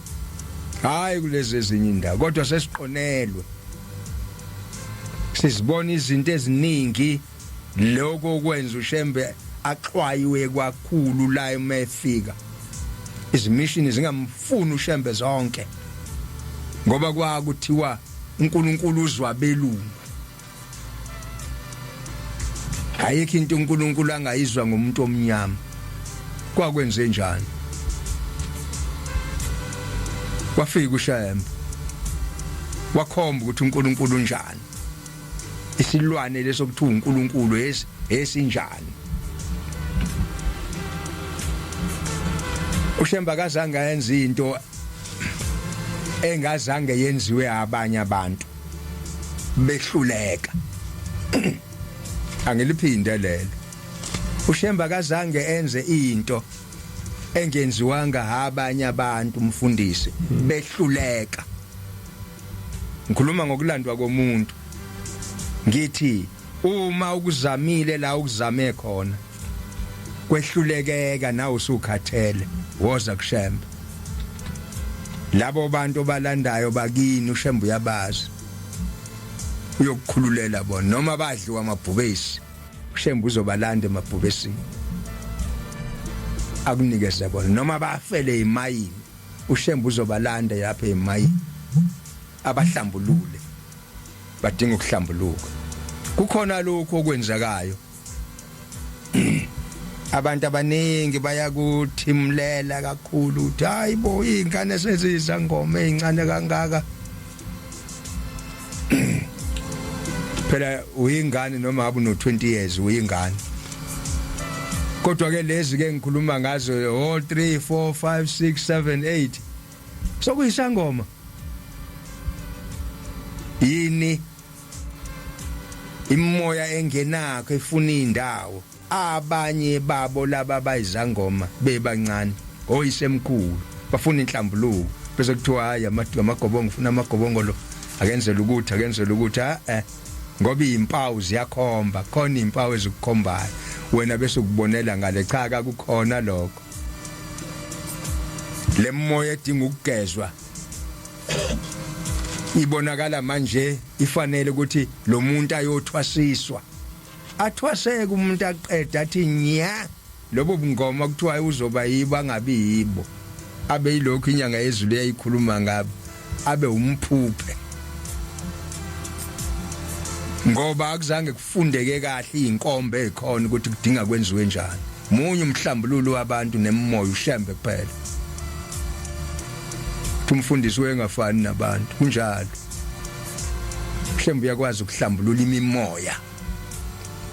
hayi kulezi ezinye indawo. Kodwa sesiqonelwe, sizibona izinto eziningi. Lokho kwenza uShembe axwayiwe kakhulu la uma efika, izimishini zingamfuni uShembe zonke, ngoba kwakuthiwa uNkulunkulu uzwa belungu. Ayikho into uNkulunkulu angayizwa ngomuntu omnyama. Kwakwenze njani? Wafika uShembe, wakhomba ukuthi uNkulunkulu unjani, isilwane leso kuthiwa uNkulunkulu esinjani. uShembe akazange ayenze into engazange yenziwe abanye abantu behluleka. Angiliphinde lelo. uShembe akazange enze into engenziwanga abanye abantu, umfundisi, behluleka. Ngikhuluma ngokulandwa komuntu, ngithi uma ukuzamile la ukuzame khona kwehlulekeka, nawe usukhathele, woza kuShembe. Labo bantu obalandayo bakini uShembe uyabazi, uyokukhululela bona. Noma badliwa amabhubesi, uShembe uzobalanda emabhubesini akunikeze bona. Noma bafele imayini, uShembe uzobalanda lapha emayini abahlambulule. Badinga ukuhlambuluka. Kukhona lokhu okwenzekayo, abantu abaningi bayakuthimlela kakhulu ukuthi hayi bo, izingane sezizangoma ezincane kangaka. Phela uyingane noma ngabe uno 20 years, uyingane. Kodwa ke lezi ke ngikhuluma ngazo, oh, 3 4 5 6 7 8 sokuyisangoma yini? Imoya engenakho efuna indawo. Abanye babo laba bayizangoma bebancane, oyisemkhulu bafuna inhlambuluko, bese kuthiwa hayi, amagobongo, ufuna amagobongo lo, akenzela ukuthi, akenzela ukuthi, ha eh, ngoba izimpawu ziyakhomba khona, izimpawu ezikukhombayo wena bese ukubonela ngale. Cha, akukhona lokho. Lemoya edinga ukugezwa ibonakala manje ifanele ukuthi lo muntu ayothwasiswa, athwaseke umuntu, aqeda athi nya lobo bungoma kuthiwa uzoba yibo, angabi yibo, abe yilokhu inyanga yezulu eyayikhuluma ngabo, abe umphuphe, ngoba akuzange kufundeke kahle izinkomba ezikhona ukuthi kudinga kwenziwe njani. Munye umhlambululo wabantu nemoya, uShembe kuphela. Umfundisi wengafani nabantu, kunjalo. Ushembe uyakwazi ukuhlambulula imimoya,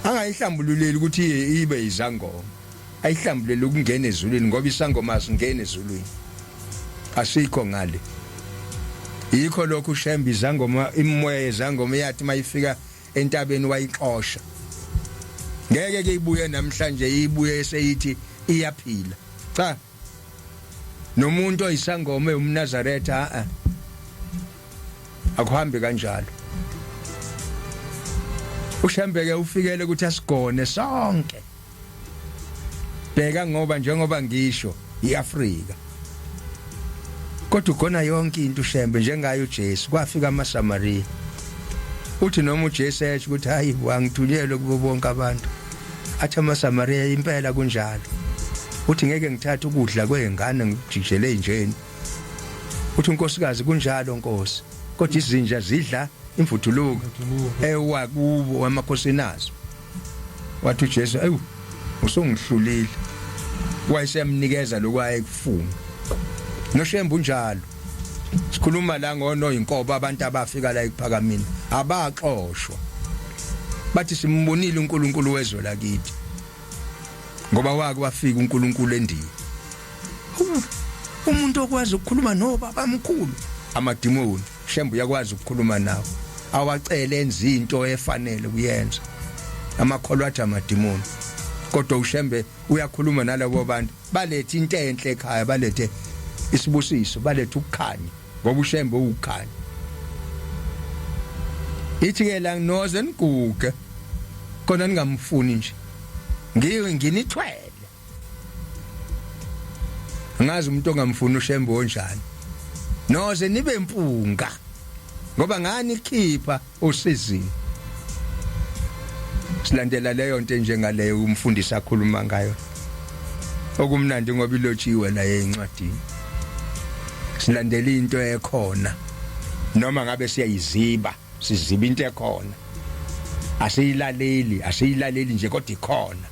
angayihlambululeli ukuthi ibe izangoma, ayihlambulele ukungena ezulwini, ngoba isangoma asingena ezulwini, asikho ngale. Yikho lokhu uShembe, izangoma, imimoya yezangoma yathi mayifika entabeni wayixosha. Ngeke ke ibuye namhlanje, ibuye seyithi iyaphila. Cha, nomuntu oyisangoma umNazaretha, a akuhambi kanjalo. uShembe ke ufikele ukuthi asigone sonke. Bheka, ngoba njengoba ngisho, iAfrika, kodwa ugona yonke into uShembe njengayo uJesu. Kwafika amaSamaria, uthi noma uJesu esho ukuthi hayi, wangithunyelwe kubo bonke abantu, athi amaSamaria impela kunjalo. Uthi ngeke ngithathe ukudla kwezingane ngikujijele enjeni. Uthi unkosikazi, kunjalo Nkosi, kodwa izinja zidla imvuthuluko ewa kubo amakhosini azo. Wathi uJesu ayu usungihlulile. Wayesemnikeza lokho ayekufuna. NoShembe unjalo. Sikhuluma la ngono inkobo abantu abafika la ekuphakamini abaxoshwa. Bathi simbonile uNkulunkulu wezwe lakithi. Ngoba wake wafika uNkulunkulu eNdiya. Umuntu okwazi ukukhuluma nobaba omkhulu amadimoni Shembe uyakwazi ukukhuluma nawo awacele enze into efanele kuyenza amakholwa athi amadimoni kodwa uShembe uyakhuluma nalabo bantu balethe into enhle ekhaya balethe isibusiso balethe ukukhanya ngoba uShembe uwukukhanya ithi ke la noze niguge khona ningamfuni nje ngiyo nginithwele Ngazi umuntu ongamfuni uShembe onjani. Noze nibe impunga. Ngoba ngani khipha osizini. Silandela leyo nto njengaleyo umfundisi akhuluma ngayo. Okumnandi ngoba ilotshiwe la encwadini. Silandela into ekhona. Noma ngabe siyayiziba, siziba into ekhona. Asiyilaleli, asiyilaleli nje kodwa ikhona.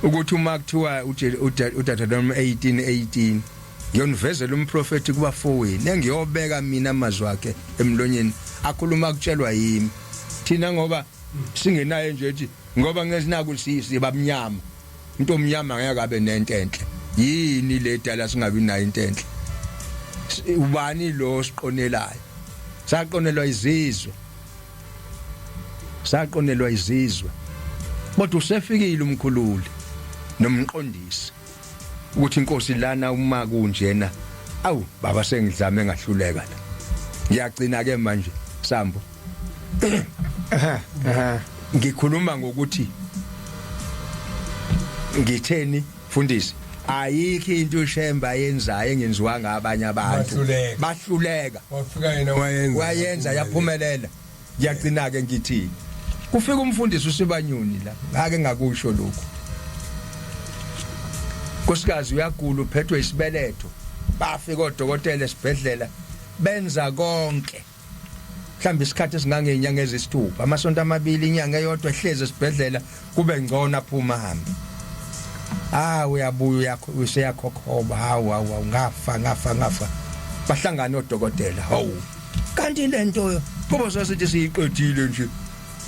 Ukuthi uma kuthiwa uDeuteronomy 18:18 ngiyonivezela umprofeti kubafowenu engiyobeka mina amazwi akhe emlonyeni akhuluma kutshelwa yimi thina ngoba singenayo nje ethi ngoba ngesinaku sibamnyama into omnyama ngeke abe nento enhle yini le dala singabi nayo into enhle ubani lo siqonelayo saqonelwa izizwe Saqonelwa izizwe. Kodwa usefikile umkhululi nomqondisi ukuthi inkosi lana uma kunjena awu baba sengidlame ngahluleka la. Ngiyagcina ke manje Sambo. Ngikhuluma ngokuthi ngitheni mfundisi ayikho into uShembe ayenzayo engenziwanga abanye abantu bahluleka wafika yena wayenza wayenza yaphumelela ngiyagcina ke ngithi kufika umfundisi uSibanyoni la ngake ngakusho lokhu Nkosikazi uyagula uphethwe isibeletho bafika odokotela esibhedlela benza konke mhlawumbe isikhathi esingangenyanga ezisithupha amasonto amabili inyanga eyodwa ehlezi esibhedlela kube ngcono aphuma hambe ah uyabuya useyakhokhoba hawu hawu ngafa ngafa ngafa bahlangana odokotela hawu kanti lento kuba sasithi siyiqedile nje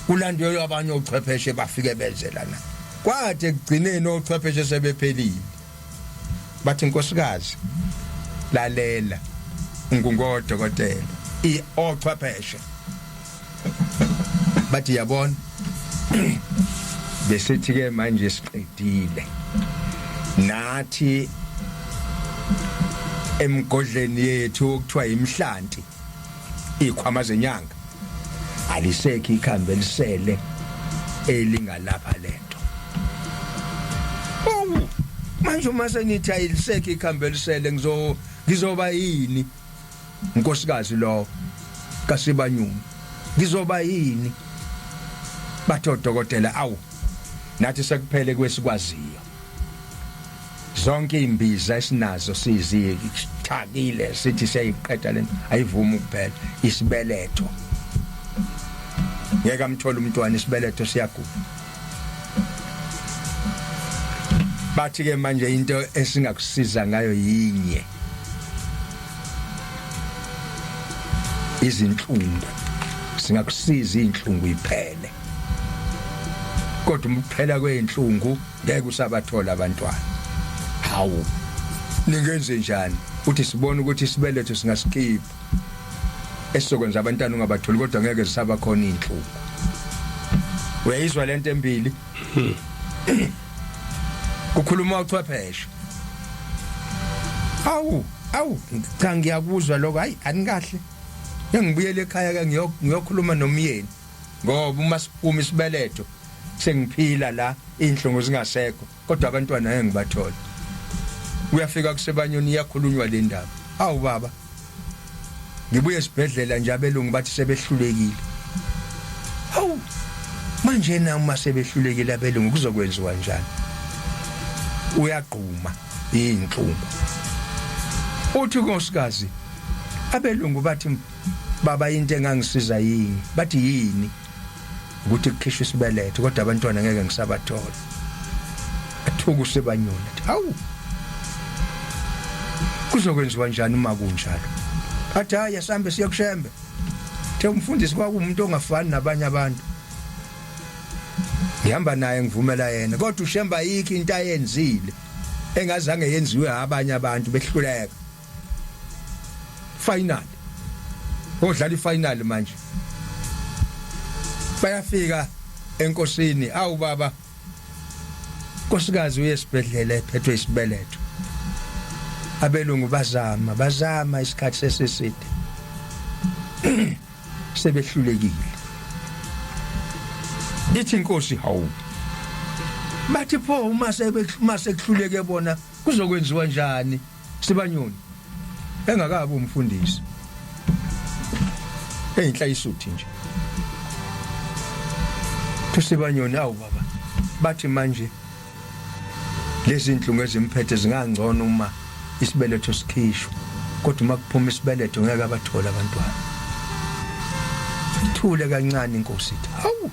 kulandwe abanye ochwepheshe bafike benze lana kwathi ekugcineni ochwepheshe sebephelile bathi nkosikazi lalela ngungodokotela i ochwepheshe bathi yabona besithi ke manje siqedile nathi emgodleni yethu okuthiwa imhlanti ikhwama zenyanga alisekho ikhambi elisele elingalapha lento owu manje uma senithi ayilisekho ikhambi elisele ngizo ngizoba yini unkosikazi lo kaSibanyoni ngizoba yini bathi odokotela awu nathi sekuphele kwesikwaziyo zonke imbiza esinazo sizithakile sithi siyayiqeda lento ayivumi ukuphela isibeletho ngeke amthole umntwana isibeletho siyagula bathi ke manje into esingakusiza ngayo yinye izinhlungu singakusiza inhlungu iphele kodwa uma kuphela kweinhlungu ngeke usabathola abantwana hawu ningenze njani uthi sibona ukuthi isibeletho singasikhipha esizokwenza abantwana ungabatholi kodwa ngeke zisaba khona inhlungu uyayizwa lento embili kukhuluma uchwepheshe awu awu cha ngiyakuzwa lokho hayi anikahle engibuyele ekhaya ke ngiyokhuluma nomyeni ngoba uma siphuma isibeletho sengiphila la inhlungu zingasekho kodwa abantwana ngeke ngibathole uyafika kusebanyoni iyakhulunywa le ndaba awu baba ngibuye esibhedlela nje abelungu bathi sebehlulekile hawu manje na uma sebehlulekile abelungu kuzokwenziwa njani uyagquma inhlungu uthi nkosikazi abelungu bathi baba into engangisiza yini bathi yini Ukuthi kukhishwe isibeletho kodwa abantwana ngeke ngisabathola. Athuka uSebanyoni athi hawu kuzokwenziwa njani uma kunjalo? Athi hayi asambe siye kuShembe. The umfundisi kwakuwumuntu ongafani nabanye abantu. Ngihamba naye ngivumela yena kodwa uShembe ayikho into ayenzile engazange yenziwe abanye abantu behluleka. Final. Odlala ifinal manje. Bayafika enkosini awu baba Nkosikazi uye esibhedlela ephethwe isibeletho. Abelungu bazama bazama isikhathi sesiside. Sebehlulekile. Ithi inkosi hawu. Bathi pho uma uma sekuhluleke bona kuzokwenziwa njani Sibanyoni engakabi umfundisi. Eyinhla isuthi nje. Tusibanyoni awu baba bathi manje lezi inhlungu ezimphethe zingangcono uma isibeletho sikhishwa kodwa uma kuphuma isibeletho ngeke abathole abantwana. Ithule kancane inkosi ithi hawu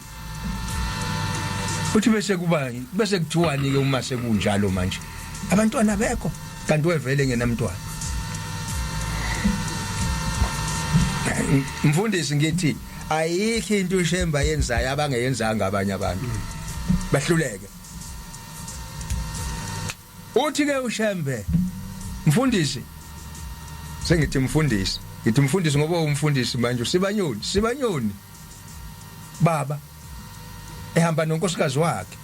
uthi bese kuba bese kuthiwani ke uma sekunjalo manje abantwana bekho kanti wevele ngenamntwana mfundisi ngithi ayikho into uShemba yenzayo abangeyenzanga abanye abantu bahluleke uthi ke uShembe mfundisi sengithi mfundisi ngithi mfundisi ngoba umfundisi manje usibanyoni sibanyoni baba ehamba nonkosikazi wakhe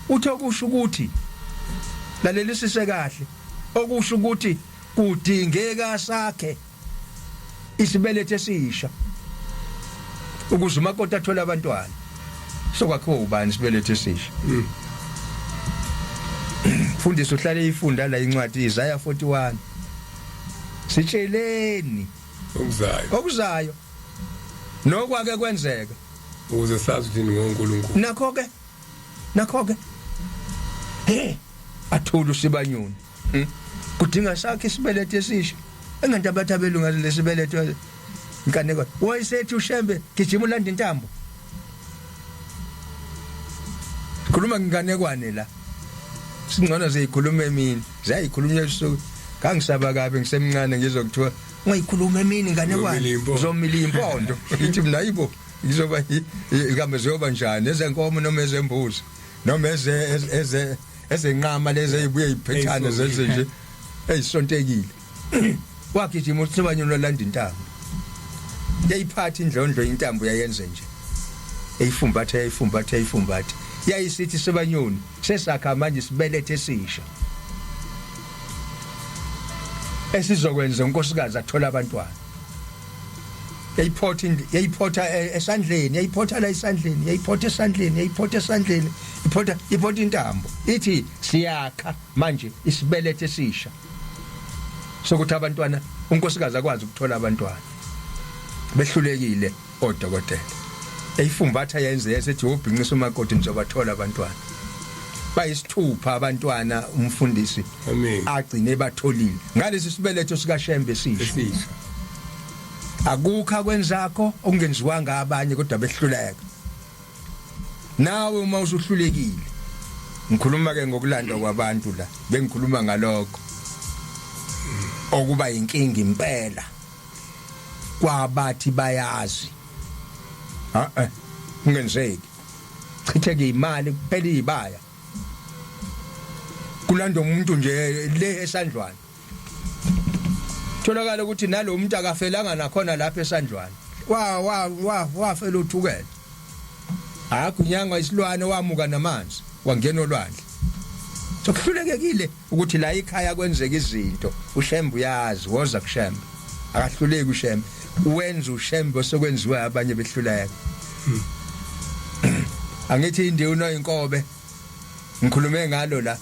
uthe okusho ukuthi lalelisise kahle okusho ukuthi kudingeka sakhe isibeletho esisha ukuze umakoti athole abantwana sokwakhiwa ubani isibeletho esisha mfundisi uhlale ifunda la incwadi Isaiah 41 sitsheleni okuzayo okuzayo nokwake kwenzeka ukuze sazi ukuthi ningoNkulunkulu nakho ke nakho ke he athula usibanyoni hmm? Kudinga sakhe isibeletho esisha enganti abathi abelunga lesibeletho inkaneko wayesethi uShembe gijima ulanda intambo khuluma nginganekwane la singcono seyikhuluma emini zayikhulunywa ebusuku ngangisaba kabi ngisemncane ngizokuthiwa ungayikhuluma emini nganekwane uzomila impondo ngithi mina ayibo ngizoba ikambe ziyoba njani ezenkomo noma ezembuzi noma eze eze ezenqama lezi ezibuye iphethane zenze nje eyisontekile wagijima uSibanyoni lolanda intambo yayiphatha indlondlo intambo yayenze nje eyifumbatha yayifumbatha yayifumbatha yayisithi Sibanyoni sesakha manje sibelethe esisha esizokwenza unkosikazi athola abantwana yayiphotha yayiphotha e, esandleni yayiphotha la esandleni yayiphotha esandleni yayiphotha esandleni iphotha iphotha intambo ithi siyakha manje isibelethe esisha sokuthi abantwana unkosikazi akwazi ukuthola abantwana behlulekile odokotela eyifumbatha yenze yasethi wobhinqisa umakoti nizobathola abantwana bayisithupha abantwana umfundisi agcine batholile ngalesi sibeletho sikaShembe sisho akukho akwenzakho okungenziwanga abanye kodwa behluleka nawe uma usuhlulekile ngikhuluma ke ngokulandwa kwabantu la bengikhuluma ngalokho okuba inkinga impela kwabathi bayazi ha eh kungenzeki chitheke imali kuphela izibaya kulanda umuntu nje le esandlwana tholakala ukuthi nalo muntu akafelanga nakhona lapha esandlwana wa wa wa wafela uthukela agunyangwa isilwane wamuka namanzi wangena olwandle sokuhlulekekile ukuthi la ikhaya kwenzeka izinto uShembe uyazi woza kuShembe akahluleki uShembe wenza uShembe osekwenziwa abanye behluleka angithi indiwu noyinkobe ngikhulume ngalo la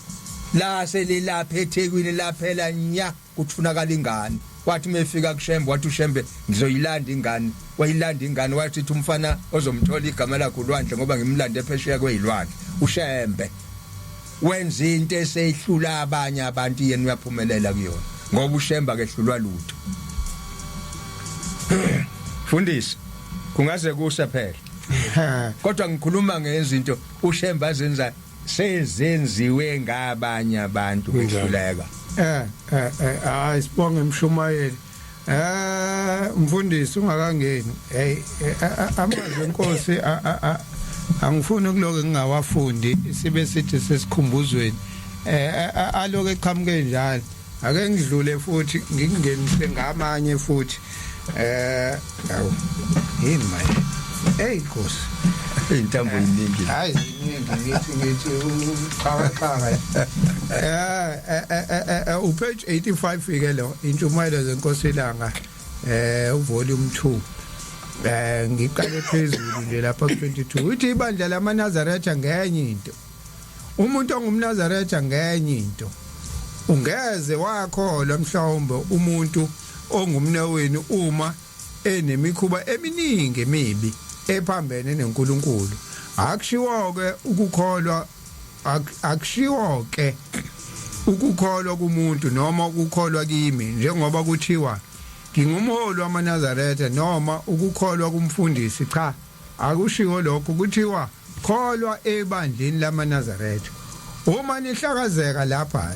la selilapha eThekwini laphela nya kufunakala ingane wathi mefika kuShembe wathi uShembe ngizoyilanda ingane wayilanda ingane wathi uthi umfana ozomthola igama lakhe ulwandle ngoba ngimlande phesheya kwezilwandle uShembe wenza into eseyihlula abanye abantu yena uyaphumelela kuyona ngoba uShembe akehlulwa lutho fundisi kungaze kuse phela. Kodwa ngikhuluma ngezinto uShembe azenza sezenziwe ngabanye abantu behluleka. Hayi, sibonge mshumayeli. Mfundisi ungakangeni. Hey, amazwi enkosi angifuni kuloke ngingawafundi, sibe sithi sesikhumbuzweni aloke eqhamuke njalo. Ake ngidlule futhi ngingenise ngamanye futhi. Awu, yini manje? Hey Nkosi. Intambo iningi. Hayi, ziningi, ngithi uxhakaxhaka. Upage 85 ke lo, intshumayelo zenkosi ilanga, uvolume 2. Ngiqale phezulu nje lapha ku22. Uthi ibandla lamaNazaretha ngenye into. Umuntu ongumNazaretha ngenye into. Ungeze wakholwa mhlawumbe umuntu ongumnewenu uma enemikhuba eminingi emibi ephambene neNkulunkulu. Akushiwo ke ukukholwa, akushiwo ke ukukholwa kumuntu noma ukukholwa kimi, njengoba kuthiwa ngingumholi wamaNazaretha, noma ukukholwa kumfundisi. Cha, akushiwo lokho, kuthiwa kholwa ebandleni lamaNazaretha. Uma nihlakazeka lapha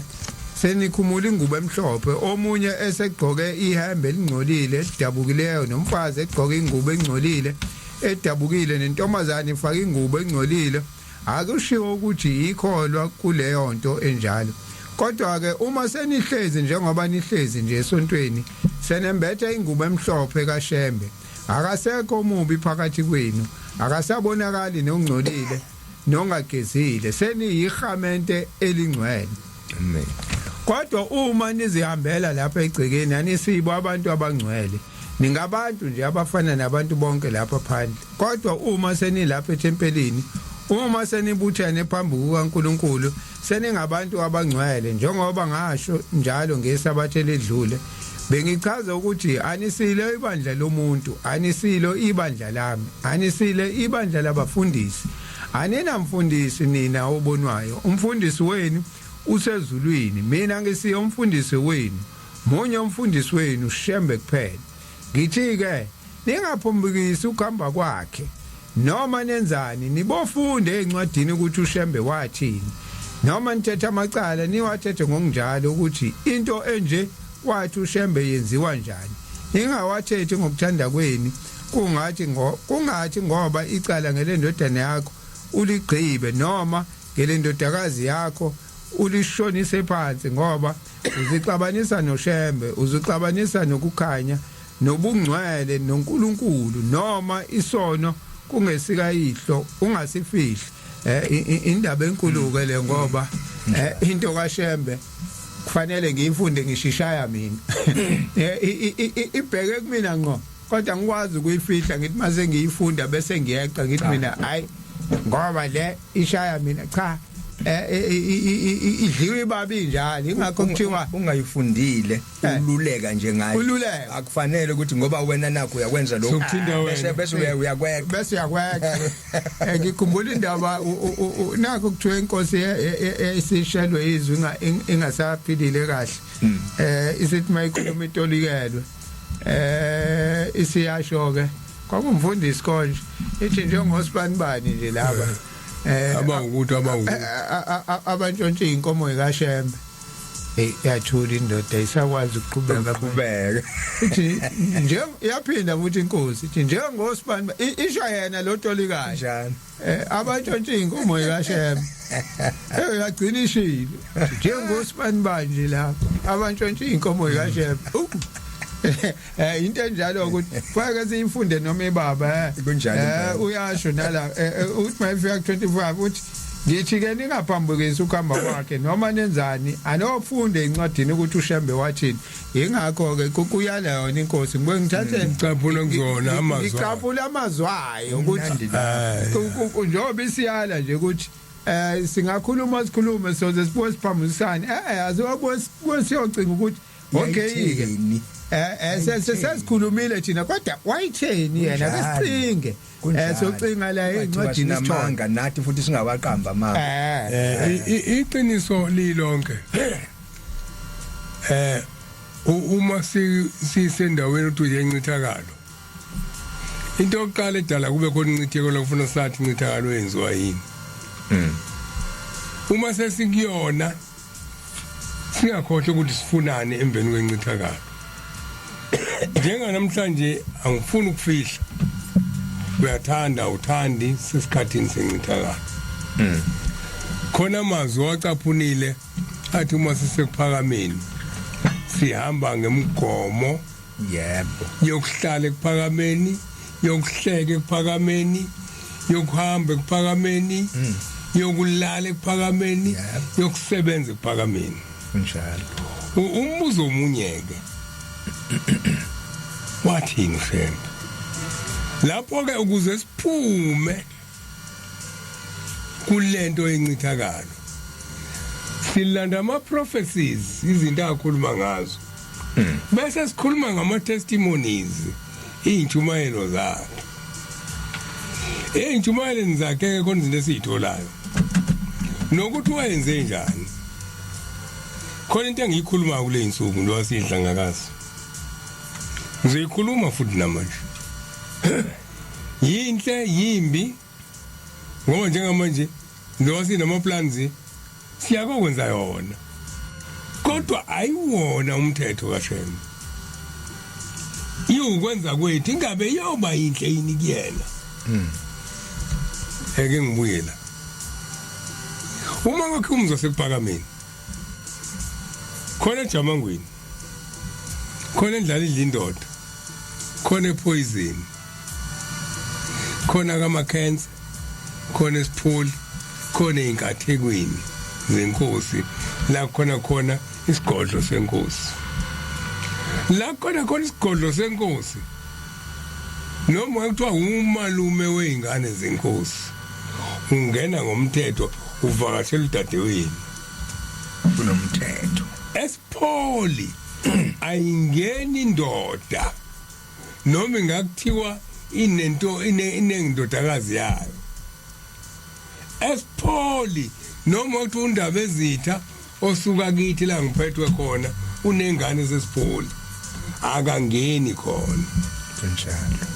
senikhumula ingubo emhlophe, omunye esegqoke ihembe elingcolile elidabukileyo, nomfazi egqoke ingubo engcolile edabukile, nentombazane ifake ingubo engcolile, akushiwo ukuthi ikholwa kuleyo nto enjalo. Kodwa ke uma senihlezi njengoba nihlezi nje esontweni, senembethe ingubo emhlophe kaShembe, akasekho omubi phakathi kwenu, akasabonakali nongcolile nongagezile, seniyihamente elingcwele. Amen. Kodwa uma nizihambela lapha egcekeni, anisibo abantu abangcwele, ningabantu nje abafana nabantu bonke lapha phandle. Kodwa uma senilapha ethempelini, uma senibuthene phambi kukaNkuluNkulu, seningabantu abangcwele. Njengoba ngasho njalo ngesabatha eledlule, bengichaza ukuthi anisilo ibandla lomuntu, anisilo ibandla lami, anisile ibandla labafundisi. Aninamfundisi nina obonwayo, umfundisi wenu usezulwini. Mina ngisiye umfundisi wenu, munye umfundisi wenu, Shembe kuphela. Ngithi ke ningaphumbukisi ukuhamba kwakhe noma nenzani, nibofunda ezincwadini ukuthi uShembe wathini, noma nithethe amacala niwathethe ngokunjalo ukuthi into enje wathi uShembe yenziwa njani. Ningawathethi ngokuthanda kweni, kungathi ngoba icala ngelendodana yakho uligqibe, noma ngelendodakazi yakho ulishonise phansi, ngoba uzixabanisa noShembe, uzixabanisa nokukhanya nobungcwele noNkulunkulu. Noma isono kungesikayihlo, ungasifihli. Indaba enkulu ke le, ngoba into kaShembe kufanele ngiyifunde ngishishaya mina, ibheke kumina ngqo, kodwa ngikwazi ukuyifihla. Ngithi mase ngiyifunda bese ngiyeqa, ngithi mina hayi, ngoba le ishaya mina. Cha, idliwe ibabi njalo, ingakho kuthiwa ungayifundile ululeka nje ngayo. Ululeka. Akufanele ukuthi ngoba wena nakho uyakwenza lokho Sokuthinta wena. bese uyakweqa. Bese uyakweqa. Ngikhumbula indaba, nakho kuthiwa inkosi esishelwe izwi ingasaphilile kahle, isithi mayikhuluma itolikelwe, isiyasho ke, kwakumfundisi konje, ithi njengosibanibani nje laba Abawukuthi abawukuthi abantshontshe inkomo kaShembe. Hey, yathula indoda, isakwazi ukuqhubeka. Qhubeka. Ithi nje, yaphinda futhi inkosi ithi njengosibani, isho yena lo tolikayo Njani? Abantshontshe inkomo kaShembe. Yagcina ishilo njengosibani banje lapha abantshontshe inkomo kaShembe. Into enjalo ukuthi kufanele siyifunde noma ibaba. Kunjalo impela. Uyasho nala, uthi mayifika ku25, uthi ngithi ke ningaphambukisi ukuhamba kwakhe noma nenzani, anofunde encwadini ukuthi uShembe wathini. Ingakho ke kuyala yona inkosi, ngibuye ngithathe Ngicaphuna kuzona amazwi ayo. Ngicaphula amazwi ayo ukuthi Mnandi lapho. Njengoba isiyala nje ukuthi singakhuluma sikhulume, soze sibuye siphambisane, aziwabuye sibuye siyocinga ukuthi okay ke Yayithini? Sesikhulumile thina, kodwa wayitheni yena? Ke Kunjalo. sicinge Kunjalo. Socinga la Kungathiwa encwadini sithole. sinamanga nathi futhi singawaqamba amanga. Iqiniso lilonke, uma sisendaweni uthi uyencithakalo. Into yokuqala edala kube khona incitheko lokufuna sathi incithakalo yenziwa yini. Uma sesikuyona singakhohlwa ukuthi sifunani emveni kwencithakalo. Njenganamhlanje angifuni ukufihla, uyathanda uthandi, sesikhathini sencithakalo. Khona amazwi wacaphunile athi uma sisekuphakameni sihamba ngemigomo yokuhlala ekuphakameni, yokuhleka ekuphakameni, yokuhamba ekuphakameni, yokulala ekuphakameni, yokusebenza ekuphakameni. Kunjalo. Umbuzo omunye ke, wathini uShembe lapho ke ukuze siphume kulento yencithakalo? Silanda ama prophecies, izinto akhuluma ngazo, bese sikhuluma ngama testimonies, izintshumayelo zakhe. Ey'ntshumayelweni zakhe ke khona izinto esiyitholayo nokuthi wayenze njani. Khona into engiyikhuluma kule insuku njengoba siyihlangakazi, ngizoyikhuluma futhi namanje, yinhle yimbi, ngoba njengamanje njengoba sinama plans siyakwenza yona, kodwa ayiwona umthetho kaShembe, iwukwenza kwethu. Ingabe iyoba yinhle yini kuyena? Eke ngibuye la, uma kwakhe umzi wasekuphakameni khona eJamangweni, khona endlala idla indoda, khona epoison, khona kaMackenzie, khona esipholi, khona einkathekweni zenkosi, la khona khona isigodlo senkosi, la khona khona isigodlo senkosi, noma kuthiwa umalume weingane zenkosi, ungena ngomthetho, uvakashela udadewenu. Kunomthetho. Esipholi ayingeni indoda noma ingakuthiwa inento inendodakazi yayo. Esipholi noma uthi undaba ezitha osuka kithi la ngiphethwe khona unengane sesipholi, akangeni khona. Kunjalo.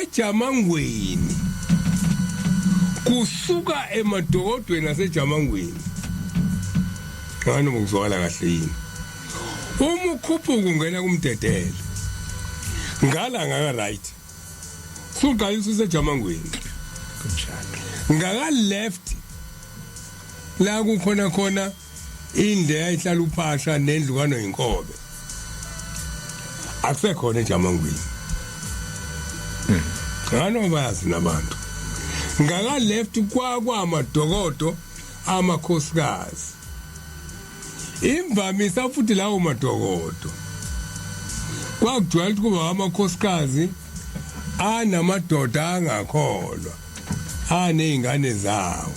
EJamangweni, kusuka emadokodweni aseJamangweni, ngani ngizwakala kahle yini? Uma ukhuphuka ungena kumdedele ngala ngaka right, suqalisa usejamangweni. Kunjalo. Ngaka left la kukhona khona inde yayihlala uphasha nendlu kaNoyinkobe, akusekhona eJamangweni, ngano bayazi nabantu. Ngaka left kwakwamadokodo amakhosikazi, imvamisa futhi lawo madokodo kwakujwayele ukuthi kuba amakhosikazi anamadoda angakholwa, aney'ngane zawo.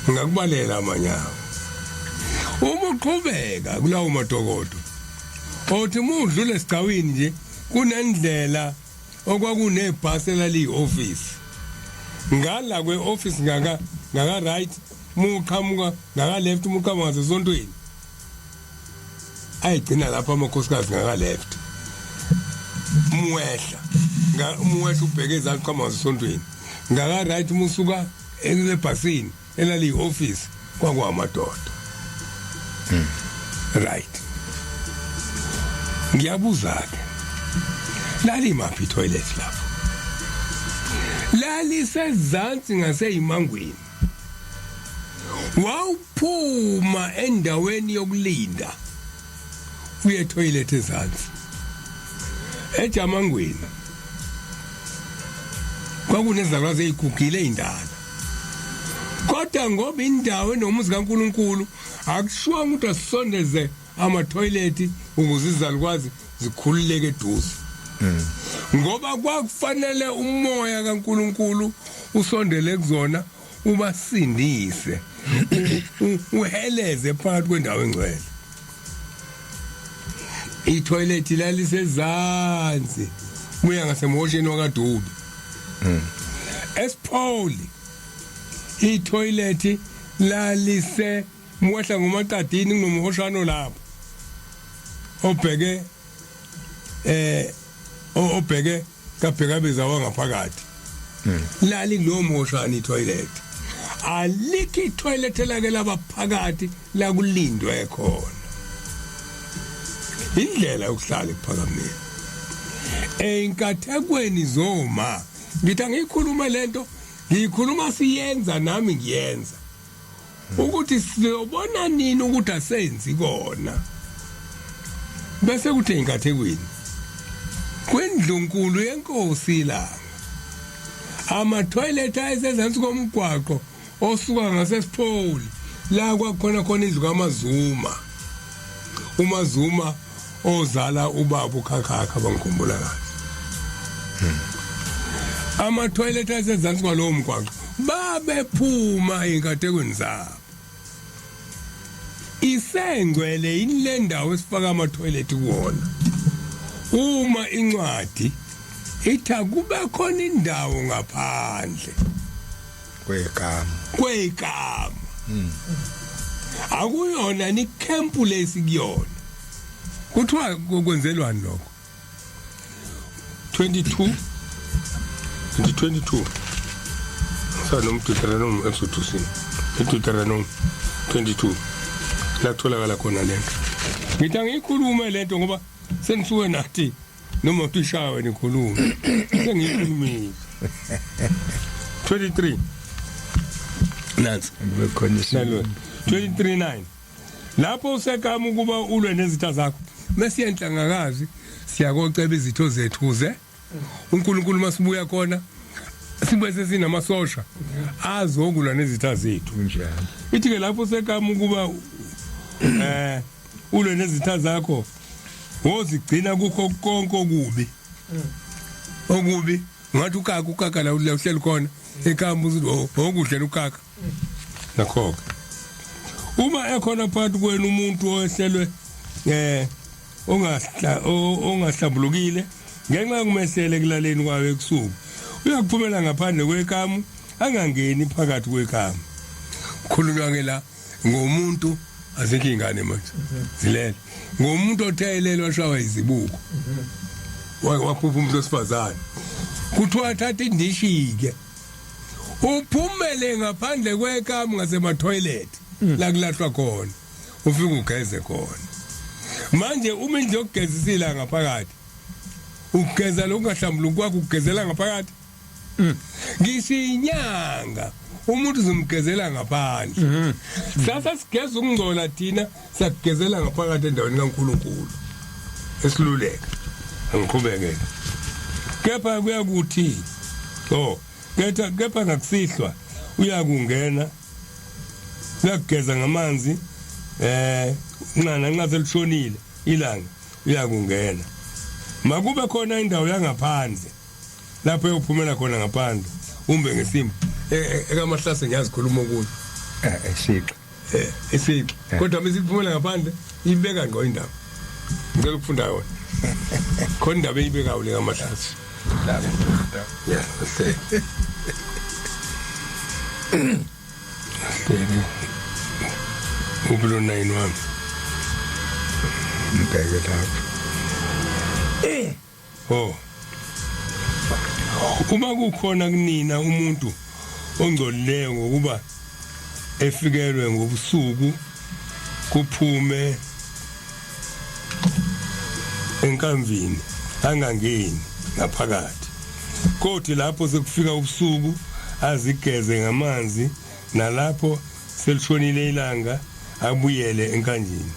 Ngakubalela amanyawo uma uqhubeka kulawo madokodo, othi uma udlula esigcawini nje kunendlela okwakunebhasi elaliyi-ofisi ngala kwe-ofisi ngaka ngaka right, muqhamuka ngaka left, muqhamuka ngasesontweni, ayigcina lapho amakhosikazi ngaka left. Muwehla muwehla ubheke ezansi, qhamuka ngasesontweni ngaka right, musuka ebhasini elaliyi-ofisi, kwakwamadoda, right? Ngiyabuza ke, lalimaphi toilet lapho? Lalisezansi ngaseyimangweni. Wawuphuma endaweni yokulinda uye toilet ezansi eJamangweni. Kwakunezakwazi ezigugile indala, kodwa ngoba indawo enomuzi kaNkuluNkulu, akushiwo ukuthi asondeze ama-toilet ukuze izalukwazi zikhululeke eduze, ngoba kwakufanele umoya kaNkuluNkulu usondele kuzona, ubasindise, uheleze phakathi kwendawo engcwele. Itoilet lalisezansi kuya ngasemhosheni wakaDube esipholi. Itoilet lalise muwehla ngomaqadini, kunomhoshano lapho obheke obheke kabhekabeza wangaphakathi. Lali kulowo mhoshana itoilet. Alikho itoilet elake laba phakathi la kulindwe khona. Indlela yokuhlala ekuphakameni. Einkathekweni zoma ngithi angiyikhuluma lento ngiyikhuluma siyenza nami ngiyenza. Ukuthi siyobona nini ukuthi asenzi kona. Bese kuthi einkathekweni kwendlunkulu yenkosi ilanga ama-toilet ayesezansi komgwaqo osuka ngasesipholi la kwakhona khona indlu kaMazuma. UMazuma ozala ubaba uKhakhakha bangikhumbula kahle. Ama-toilet ayesezansi kwalowo mgwaqo babephuma ey'nkathekweni zabo. Isengcwele yini le ndawo esifaka ama-toilet kuwona? Uma incwadi ithi akube khona indawo ngaphandle kwegama kwegama akuyona ni camp lesi kuyona. Kuthiwa kwenzelwani lokho? 22 22 sanomDeuteronomy Exodus iDeuteronomy 22 la kutholakala khona lento. Ngithi angiyikhulume lento ngoba senisuke nathi noma utishawe nikhulume sengiyikhulumile. 23 nansi kube khona nalo 23:9 lapho usekama ukuba ulwe nezitha zakho mesiye enhlangakazi siyakoceba izitho zethu ze uNkulunkulu masibuya khona sibe sesinamasosha azokulwa nezitha zethu. Kunjalo. Ithi ke lapho usekama ukuba ulwe nezitha zakho wozigcina kukho konke okubi. Okubi ngathi ukaka ukaka la uhleli khona ekhamba uthi okuhle ukaka. Nakho ke uma ekhona phakathi kwenu umuntu owehlelwe ongahlambulukile ngenxa yokumehlele ekulaleni kwayo ebusuku uyakuphumela ngaphandle kwekamu angangeni phakathi kwekamu. Khulunywa ke la ngomuntu azikho ingane manje zilele ngomuntu othelelwa washawa izibuko waphupha umuntu wesifazane kuthiwa thatha indishi ke uphumele ngaphandle kwekamu ngasematoilet la kulahlwa khona ufike ugeze khona. Manje uma indlu yokugezisila ngaphakathi ugeza lokungahlambuluki kwakho ugezela ngaphakathi. Ngisho inyanga umuntu uzomgezela ngaphandle. Sasa sigeza ukungcola thina sakugezela ngaphakathi endaweni kaNkuluNkulu. Esiluleka angiqhubeke kepha kuyakuthi oh kepha kepha ngakusihlwa uyakungena uyakugeza ngamanzi nxa nxa selishonile ilanga uyakungena. Makube khona indawo yangaphandle lapho eyophumela khona ngaphandle umbe ngesimba ekamahlase ngiyazikhuluma okunye isixa isixa kodwa uma isiphumela ngaphandle ibeka ngqo indaba. Ngicela ukufunda yona khona indaba eyibekayo le kamahlase lapho. Yeah, ahleke. Ahleke. Uphi lo 9 wami? Ngibheke lapho. Oh. Uma kukhona kunina umuntu ongcolileyo ngokuba efikelwe ngobusuku kuphume enkamvini angangeni ngaphakathi kothi lapho sekufika ubusuku azigeze ngamanzi nalapho selishonile ilanga abuyele enkanjini.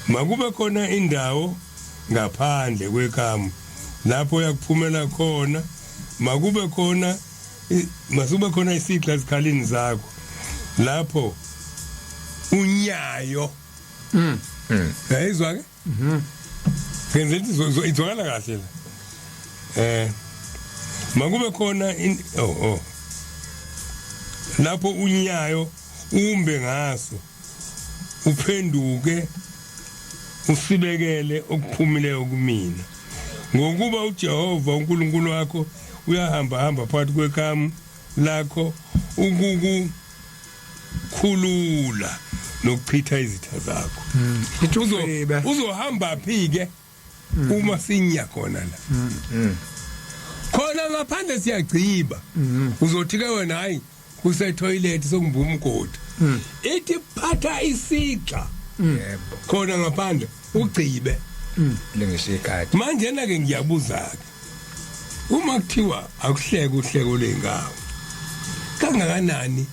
Makube khona indawo ngaphandle kwekamu lapho yakuphumela khona makube khona masube khona isixha ezikhalini zakho lapho unyayo. Yayizwa ke? Ngenze ukuthi izwakala kahle la. Makube khona oh oh lapho unyayo umbe ngaso uphenduke usibekele okuphumileyo kumina ngokuba uJehova uNkulunkulu wakho uyahamba hamba phakathi kwekamu lakho ukukukhulula nokuchitha izitha zakho. Uzohamba phi ke uma sinya khona la? Khona Thina ngaphandle siyagciba. Uzothi ke wena hayi kuse toilet sokungumba umgodi. Ithi phatha isixa Yebo. Khona ngaphandle ugcibe. Lungisa ikati. Manje na ke ngiyabuza ke. Uma kuthiwa akuhleke uhleko lwengawo. Kangakanani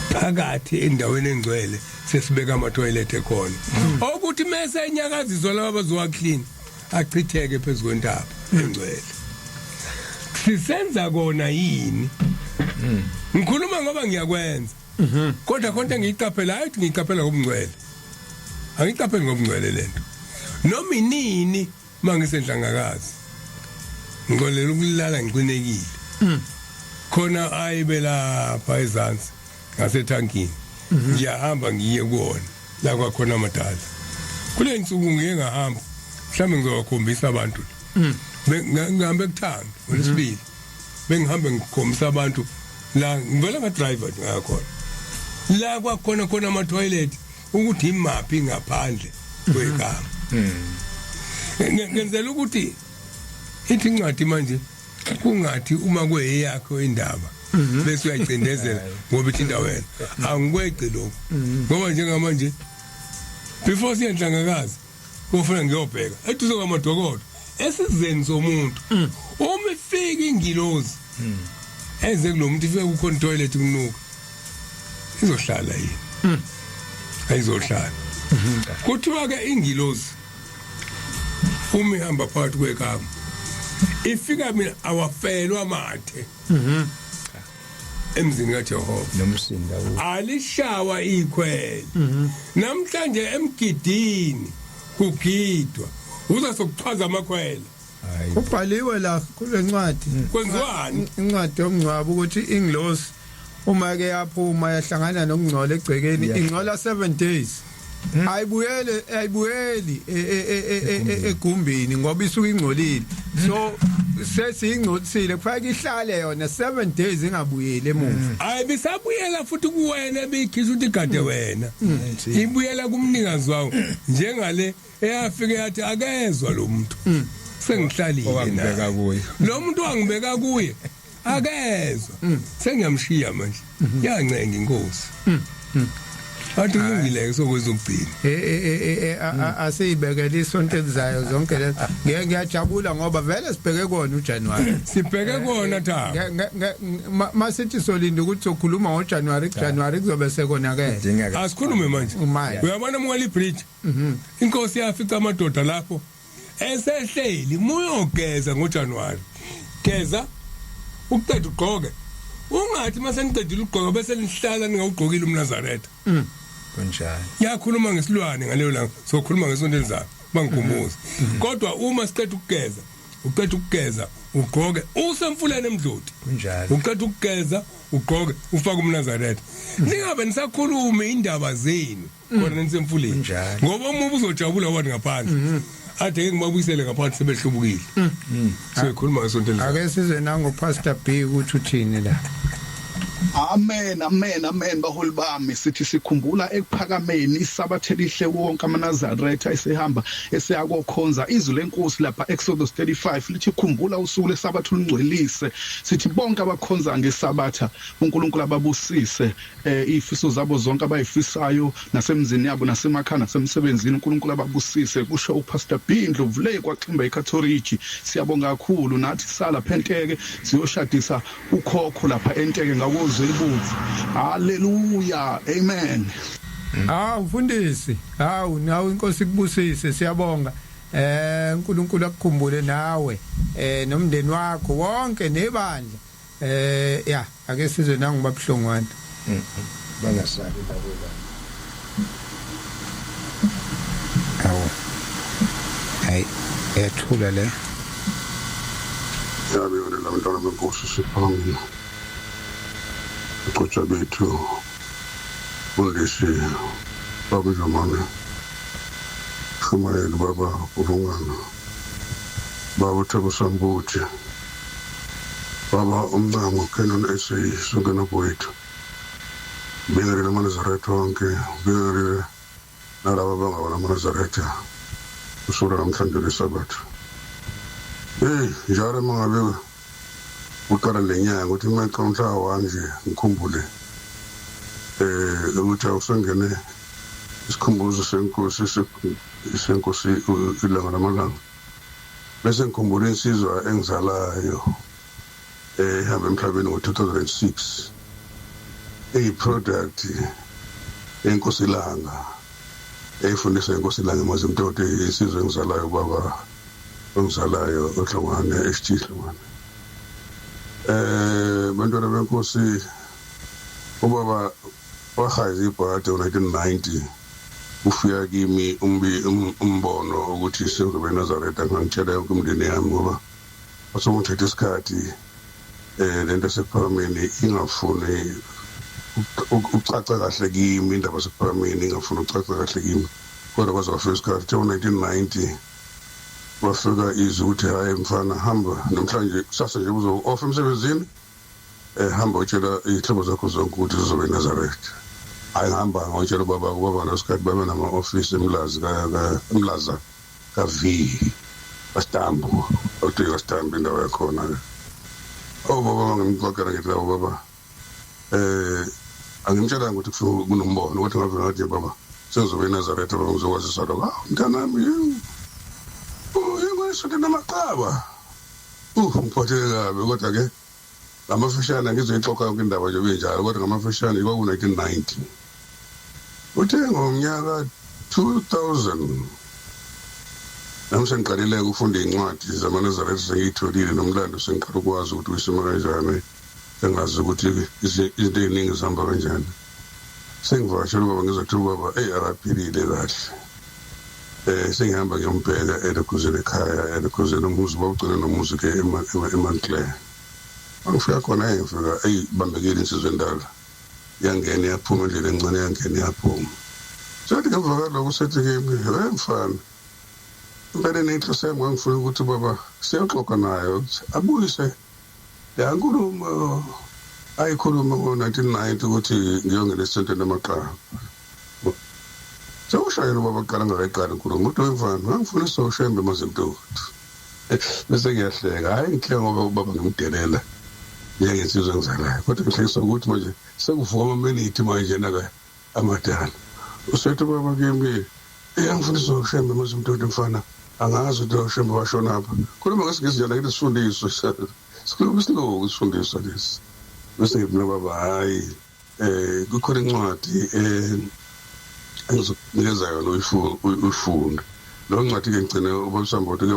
phakathi endaweni engcwele sesibeka ama toilet ekhona. Okuthi mase enyakaziswa laba bazowa clean achitheke phezukwentaba engcwele. Sisenza kona yini? Ngikhuluma ngoba ngiyakwenza. Kodwa konke ngiyiqaphela hayi ukuthi ngiyiqaphela ngobungcwele. Angiqapheli ngobungcwele lento. Noma inini mangisenhlangakazi. Ngixolela ukulala ngiqinekile. Khona ayibe lapha ezansi ngasethankini. Ngiyahamba ngiye kuwona la kwakhona amadala. Kule nsuku ngiye ngahamba. Mhlawumbe ngizowakhombisa abantu. Ngihambe kuthanga ngolesibili. Bengihambe ngikhombisa abantu la ngivela nga driver ngakhona. La kwakhona khona ama toilet ukuthi imaphi ngaphandle kwegama. Ngenzela ukuthi ithi incwadi manje kungathi uma kuyeyakho indaba bese uyayicindezela ngoba ithi indawo wena angikweqi lokho ngoba njengamanje before siyenhlangakazi kofuna ngiyobheka eduze kwamadokodo esizeni somuntu uma ifika ingilozi eze kulomuntu ifike kukhona toilet kunuka izohlala yini? Ayizohlala. Kuthiwa ke ingilozi uma ihamba phakathi kwekama ifika mina awafelwa amathe emzini kaJehova. Nomsinda wo. Alishawa ikhwele. Namhlanje emgidini kugidwa uza sokuchwaza amakhwele. Hayi. Kubhaliwe la kule ncwadi. Kwenziwani? Incwadi yomngcwabo ukuthi ingilosi uma ke yaphuma yahlangana nokungcola egcekeni ingcola 7 days. Ayibuyele ayibuyeli egumbini ngoba isuke ingcolile. So sesiyingcolisile kufanele ihlale yona 7 days ingabuyeli emuva. Ayibisabuyela futhi kuwena ebiyikhishwa ukuthi igade wena. Ibuyela kumnikazi wawo njengale eyafike yathi akezwa lo muntu. Sengihlalile Owangibeka naye. kuye. Lo muntu wangibeka kuye akezwa. Sengiyamshiya manje. Yancenga inkosi. Athi kulungile ke sokwezokugcina. Asiyibekele isonto elizayo zonke lezi. Ngeke ngiyajabula ngoba vele sibheke kona uJanuary. Sibheke kona thaba. Masithi solinda ukuthi sokhuluma ngoJanuary, kuJanuary kuzobe sekonakele. Dingeka. Asikhulume manje. Manje. Uyabona umwali bridge. Inkosi yafica amadoda lapho esehleli muyogeza ngoJanuary. Geza uqeda ugqoke. Ungathi mase niqedile ugqoka bese nihlala ningawugqokile umNazaretha. Kunjalo. Yakhuluma ngesilwane ngaleyo langa sokhuluma ngesonto elizayo bangikhumbuze. Kodwa uma siqeda ukugeza uqeda ukugeza ugqoke usemfuleni emdloti. Kunjalo. Uqeda ukugeza ugqoke ufake umNazaretha. Ningabe nisakhuluma indaba zenu khona nisemfuleni. Kunjalo. Ngoba uma uzojabula wathi ngaphandle. Ade ngeke ngibabuyisele ngaphandle sebehlubukile. Soyikhuluma ngesonto elizayo. Ake sizwe nango Pastor B ukuthi uthini la. Amen, amen, amen baholi bami. Sithi sikhumbula ekuphakameni isabatha elihle wonke amaNazaretha esehamba eseyakokhonza. Izwi lenkosi lapha Exodus 35 lithi khumbula usuku lesabatha ulungcwelise. Sithi bonke abakhonza ngesabatha uNkulunkulu ababusise, izifiso zabo zonke abayifisayo nasemzini yabo nasemakhaya nasemsebenzini uNkulunkulu ababusise, kusho uPastor B Ndlovu le kwaXimba eCatholic. Siyabonga kakhulu nathi sala phenteke siyoshadisa ukhokho lapha enteke ngakozwelibovu. Haleluya, amen. Hawu mfundisi, hawu nawe inkosi ikubusise, siyabonga. uNkulunkulu akukhumbule nawe nomndeni wakho wonke nebandla. Ya ake sizwe nangu babuhlongwana. Bangasabi labo la. Awu. Hayi, yathula le. Yabingelela abantwana benkosi siphambi. Ucotsha bethu mfundisi baba Njomane Shumayeli baba Uvungana baba Thabo Sambuthi baba Umncamo Canon SA sonke nabowethu bingelele amaNazaretha wonke, bingelele nalaba abangawona amaNazaretha usuku namhlanje lesabatha. Hey, njalo uma ngabe uqala le nyanga uthi uma iqala umhla wa-1 nje ngikhumbule ukuthi awusengene isikhumbuzo senkosi senkosi ilanga lamalanga, bese ngikhumbula insizwa engizalayo ehamba emhlabeni ngo-2006, eyi-product yenkosi ilanga, eyifundisa inkosi ilanga eMazimtoti, insizwa engizalayo, baba ongizalayo oHlongwane, HT Hlongwane. Bantwana benkosi, ubaba wahayiza ibhade ngo-1990. Ufika kimi umbono ukuthi sengizobe eNazaretha, ngangitshela yonke imindeni yami ngoba wasongithatha isikhathi lento yasekuphakameni ingafuni ukucaca kahle kimi, indaba yasekuphakameni ingafuni ukucaca kahle kimi, kodwa kwaze kwafika isikhathi ngo-1990 wafika izwi ukuthi, "Hayi mfana, hamba namhlanje, kusasa nje uzo off emsebenzini, hamba utshela izihlobo zakho zonke ukuthi uzobe eNazaretha." Hayi, ngihamba ngotshela ubaba. Ubaba nosikhathi babe nama-ofisi eMlazi, eMlaza ka-V kaStambu, awuthi kaStambu indawo yakhona-ke. Oh baba, ngimxoxela ngithi labo baba, angimtshelanga ukuthi kufika kunombono, kodwa ngavela ngathi, "Baba, sengizobe eNazaretha baba, ngizokwazisa lokho." "Hawu mntanami, yewu, oh yengwesonto namaqaba." Ngiphatheke kabi, kodwa ke ngamafishane ngizoyixoxa yonke indaba nje benjalo, kodwa ngamafishane kwaku-1990. Uthe ngomnyaka 2000 nami sengiqalile ukufunda iy'ncwadi zamaNazaretha, sengiyitholile nomlando, sengiqala ukwazi ukuthi uyisima kanjani, sengazi ukuthi izinto ey'ningi zihamba kanjani. Sengivakashela ubaba, ngizwa ubaba eyi akaphilile kahle. Sengihamba ngiyombheka elokhuzeni ekhaya, elokhuzeni umuzi bawugcina nomuzi ke eMontclair. Mangifika khona, ngifika eyi bambekile insizwa endala, yangena yaphuma endleleni encane, yangena yaphuma. Sethi ngemva kwaloko sethi kimi, "Hey mfana, empeleni inhloso yami ngangifuna ukuthi baba siyoxoxa naye ukuthi abuyise le nkulumo ayikhuluma ngo-1990 ukuthi ngiyongena esontweni lamaqaba." Sewushayela ubaba kuqala ngakayiqali inkulumo, uthi, "Wemfana, ngangifuna uShembe Mazimtoti." Bese ngiyahleka. Hhayi ngihleka ngoba ubaba ngimdelela njengensizwa engizalayo, kodwa ngihlekiswa ukuthi manje sekuvuka amaminithi manje naka amadala. Usethi ubaba kimi, "Angifundisa uShembe Mazimtoti mfana, angazi ukuthi uShembe washonapha." Khuluma ngesingisi njalo, ngithi sifundiswe sikhuluma isilungu, isifundiswa lesi. Bese ngithi mina, "Baba, hhayi, kukhona incwadi engizokunikeza yona uyifunde leyo ncwadi." Ke ngigcine ubaba Sambodo ke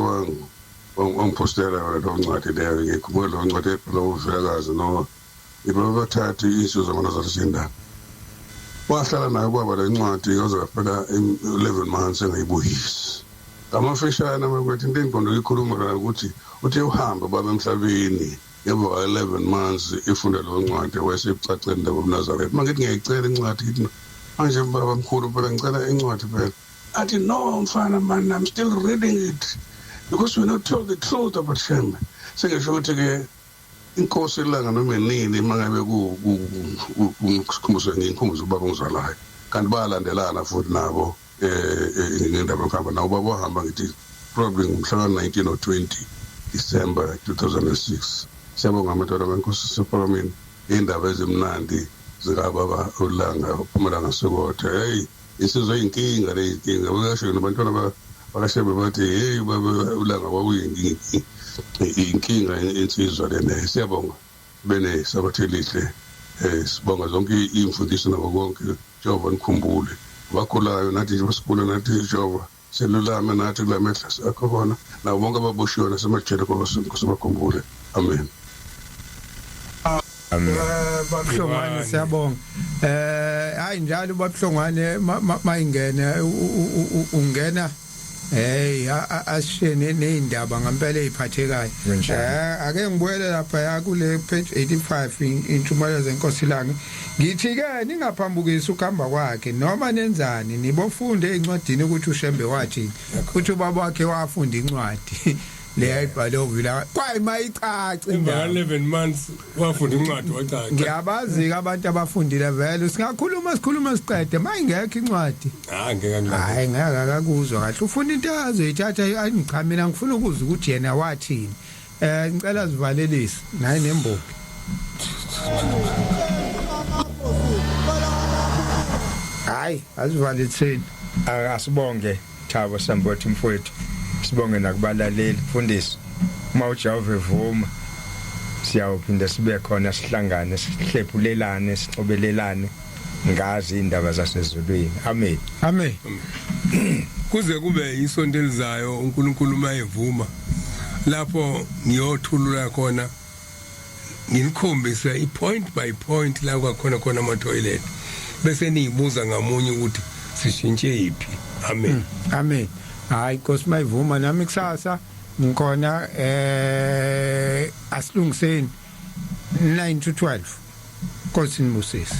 wangiphostela yona leyo ncwadi leyo. Ngikhumbula leyo ncwadi ebhalwa uVilakazi no ibo bathathu, insizwa zamaNazaretha sendaba. Wahlala nayo ubaba le ncwadi kwaze kwaphela 11 months engayibuyisi. Ngamafishane amakwethu, into engiqonde ukuyikhuluma la ukuthi uthe uhambe baba emhlabeni ngemva kwa-11 months ifunda leyo ncwadi, wayeseyicacela indaba yobuNazaretha. Uma ngithi ngiyayicela incwadi, ngithi, "Manje baba mkhulu, phela ngicela incwadi phela." Athi, "No mfana man, I'm still reading it because we're not told the truth about Shembe." Sengisho ukuthi-ke inkosi ilanga noma inini uma ngabe kusikhumbuzo, ngikhumbuzo ubaba ongizalayo, kanti bayalandelana futhi nabo ngendaba yokuhamba. Nawo ubaba wahamba, ngithi probably ngomhla ka-19 or 20 December 2006. Siyabonga amatwana benkosi sephakameni, iy'ndaba ezimnandi zikababa uLanga uphumela ngasekotha. Hey, insizwa eyinkinga le, inkinga bekasho nabantwana bakaShembe bathi, "Hey baba uLanga kwakuyinkinga insizwa lena." Siyabonga, bene sabathe elihle. Sibonga zonke iy'mfundiso nabo konke. Jehova nikhumbule abakhulayo nathi nje basikhula nathi. Jehova selulame nathi kula mehla sakho khona, nabo bonke ababoshiwe nasemajele, Nkosi bakhumbule. Amen. Amen. Babuhlongwane, siyabonga. Hayi njalo babuhlongwane, mayingene ungena, hey, asishene nezindaba ngempela eziphathekayo. Kunjalo. Ake ngibuyele lapha ya kule page 85, intshumayelo zenkosi langa. Ngithi ke ningaphambukisi ukuhamba kwakhe noma nenzani, nibofunde encwadini ukuthi uShembe wathi, uthi ubaba wakhe wafunda incwadi. Le ayibhale ovila kwayi mayicaca Emva indaba. ka-11 months wafunda incwadi wacaca. Ngiyabazi abantu abafundile vele, singakhuluma sikhuluma siqede, mayingekho incwadi. Hayi, ngeke angilandele. Hayi, ngeke akakuzwa kahle, ufuna into azoyithatha ayi. Cha, mina ngifuna ukuzwa ukuthi yena wathini. Ngicela sivalelise naye nembongi. Hayi, asivalelitheni. Asibonge Thabo Sambothi mfowethu, sibonge nakubalaleli. Mfundisi, uma uJehova evuma siyawuphinda sibe khona, sihlangane, sihlephulelane, sixobelelane ngazi indaba zasezulwini. Amen. Amen. Kuze kube isonto elizayo, uNkulunkulu mayevuma, lapho ngiyothulula khona, nginikhombise i-point by point la kwakhona khona ama-toilet, bese niyibuza ngamunye ukuthi sishintshe yiphi. Amen. Amen. Hayi, Nkosi mayivuma, nami kusasa ngikhona. Asilungiseni 9 to 12. Nkosi nibusise.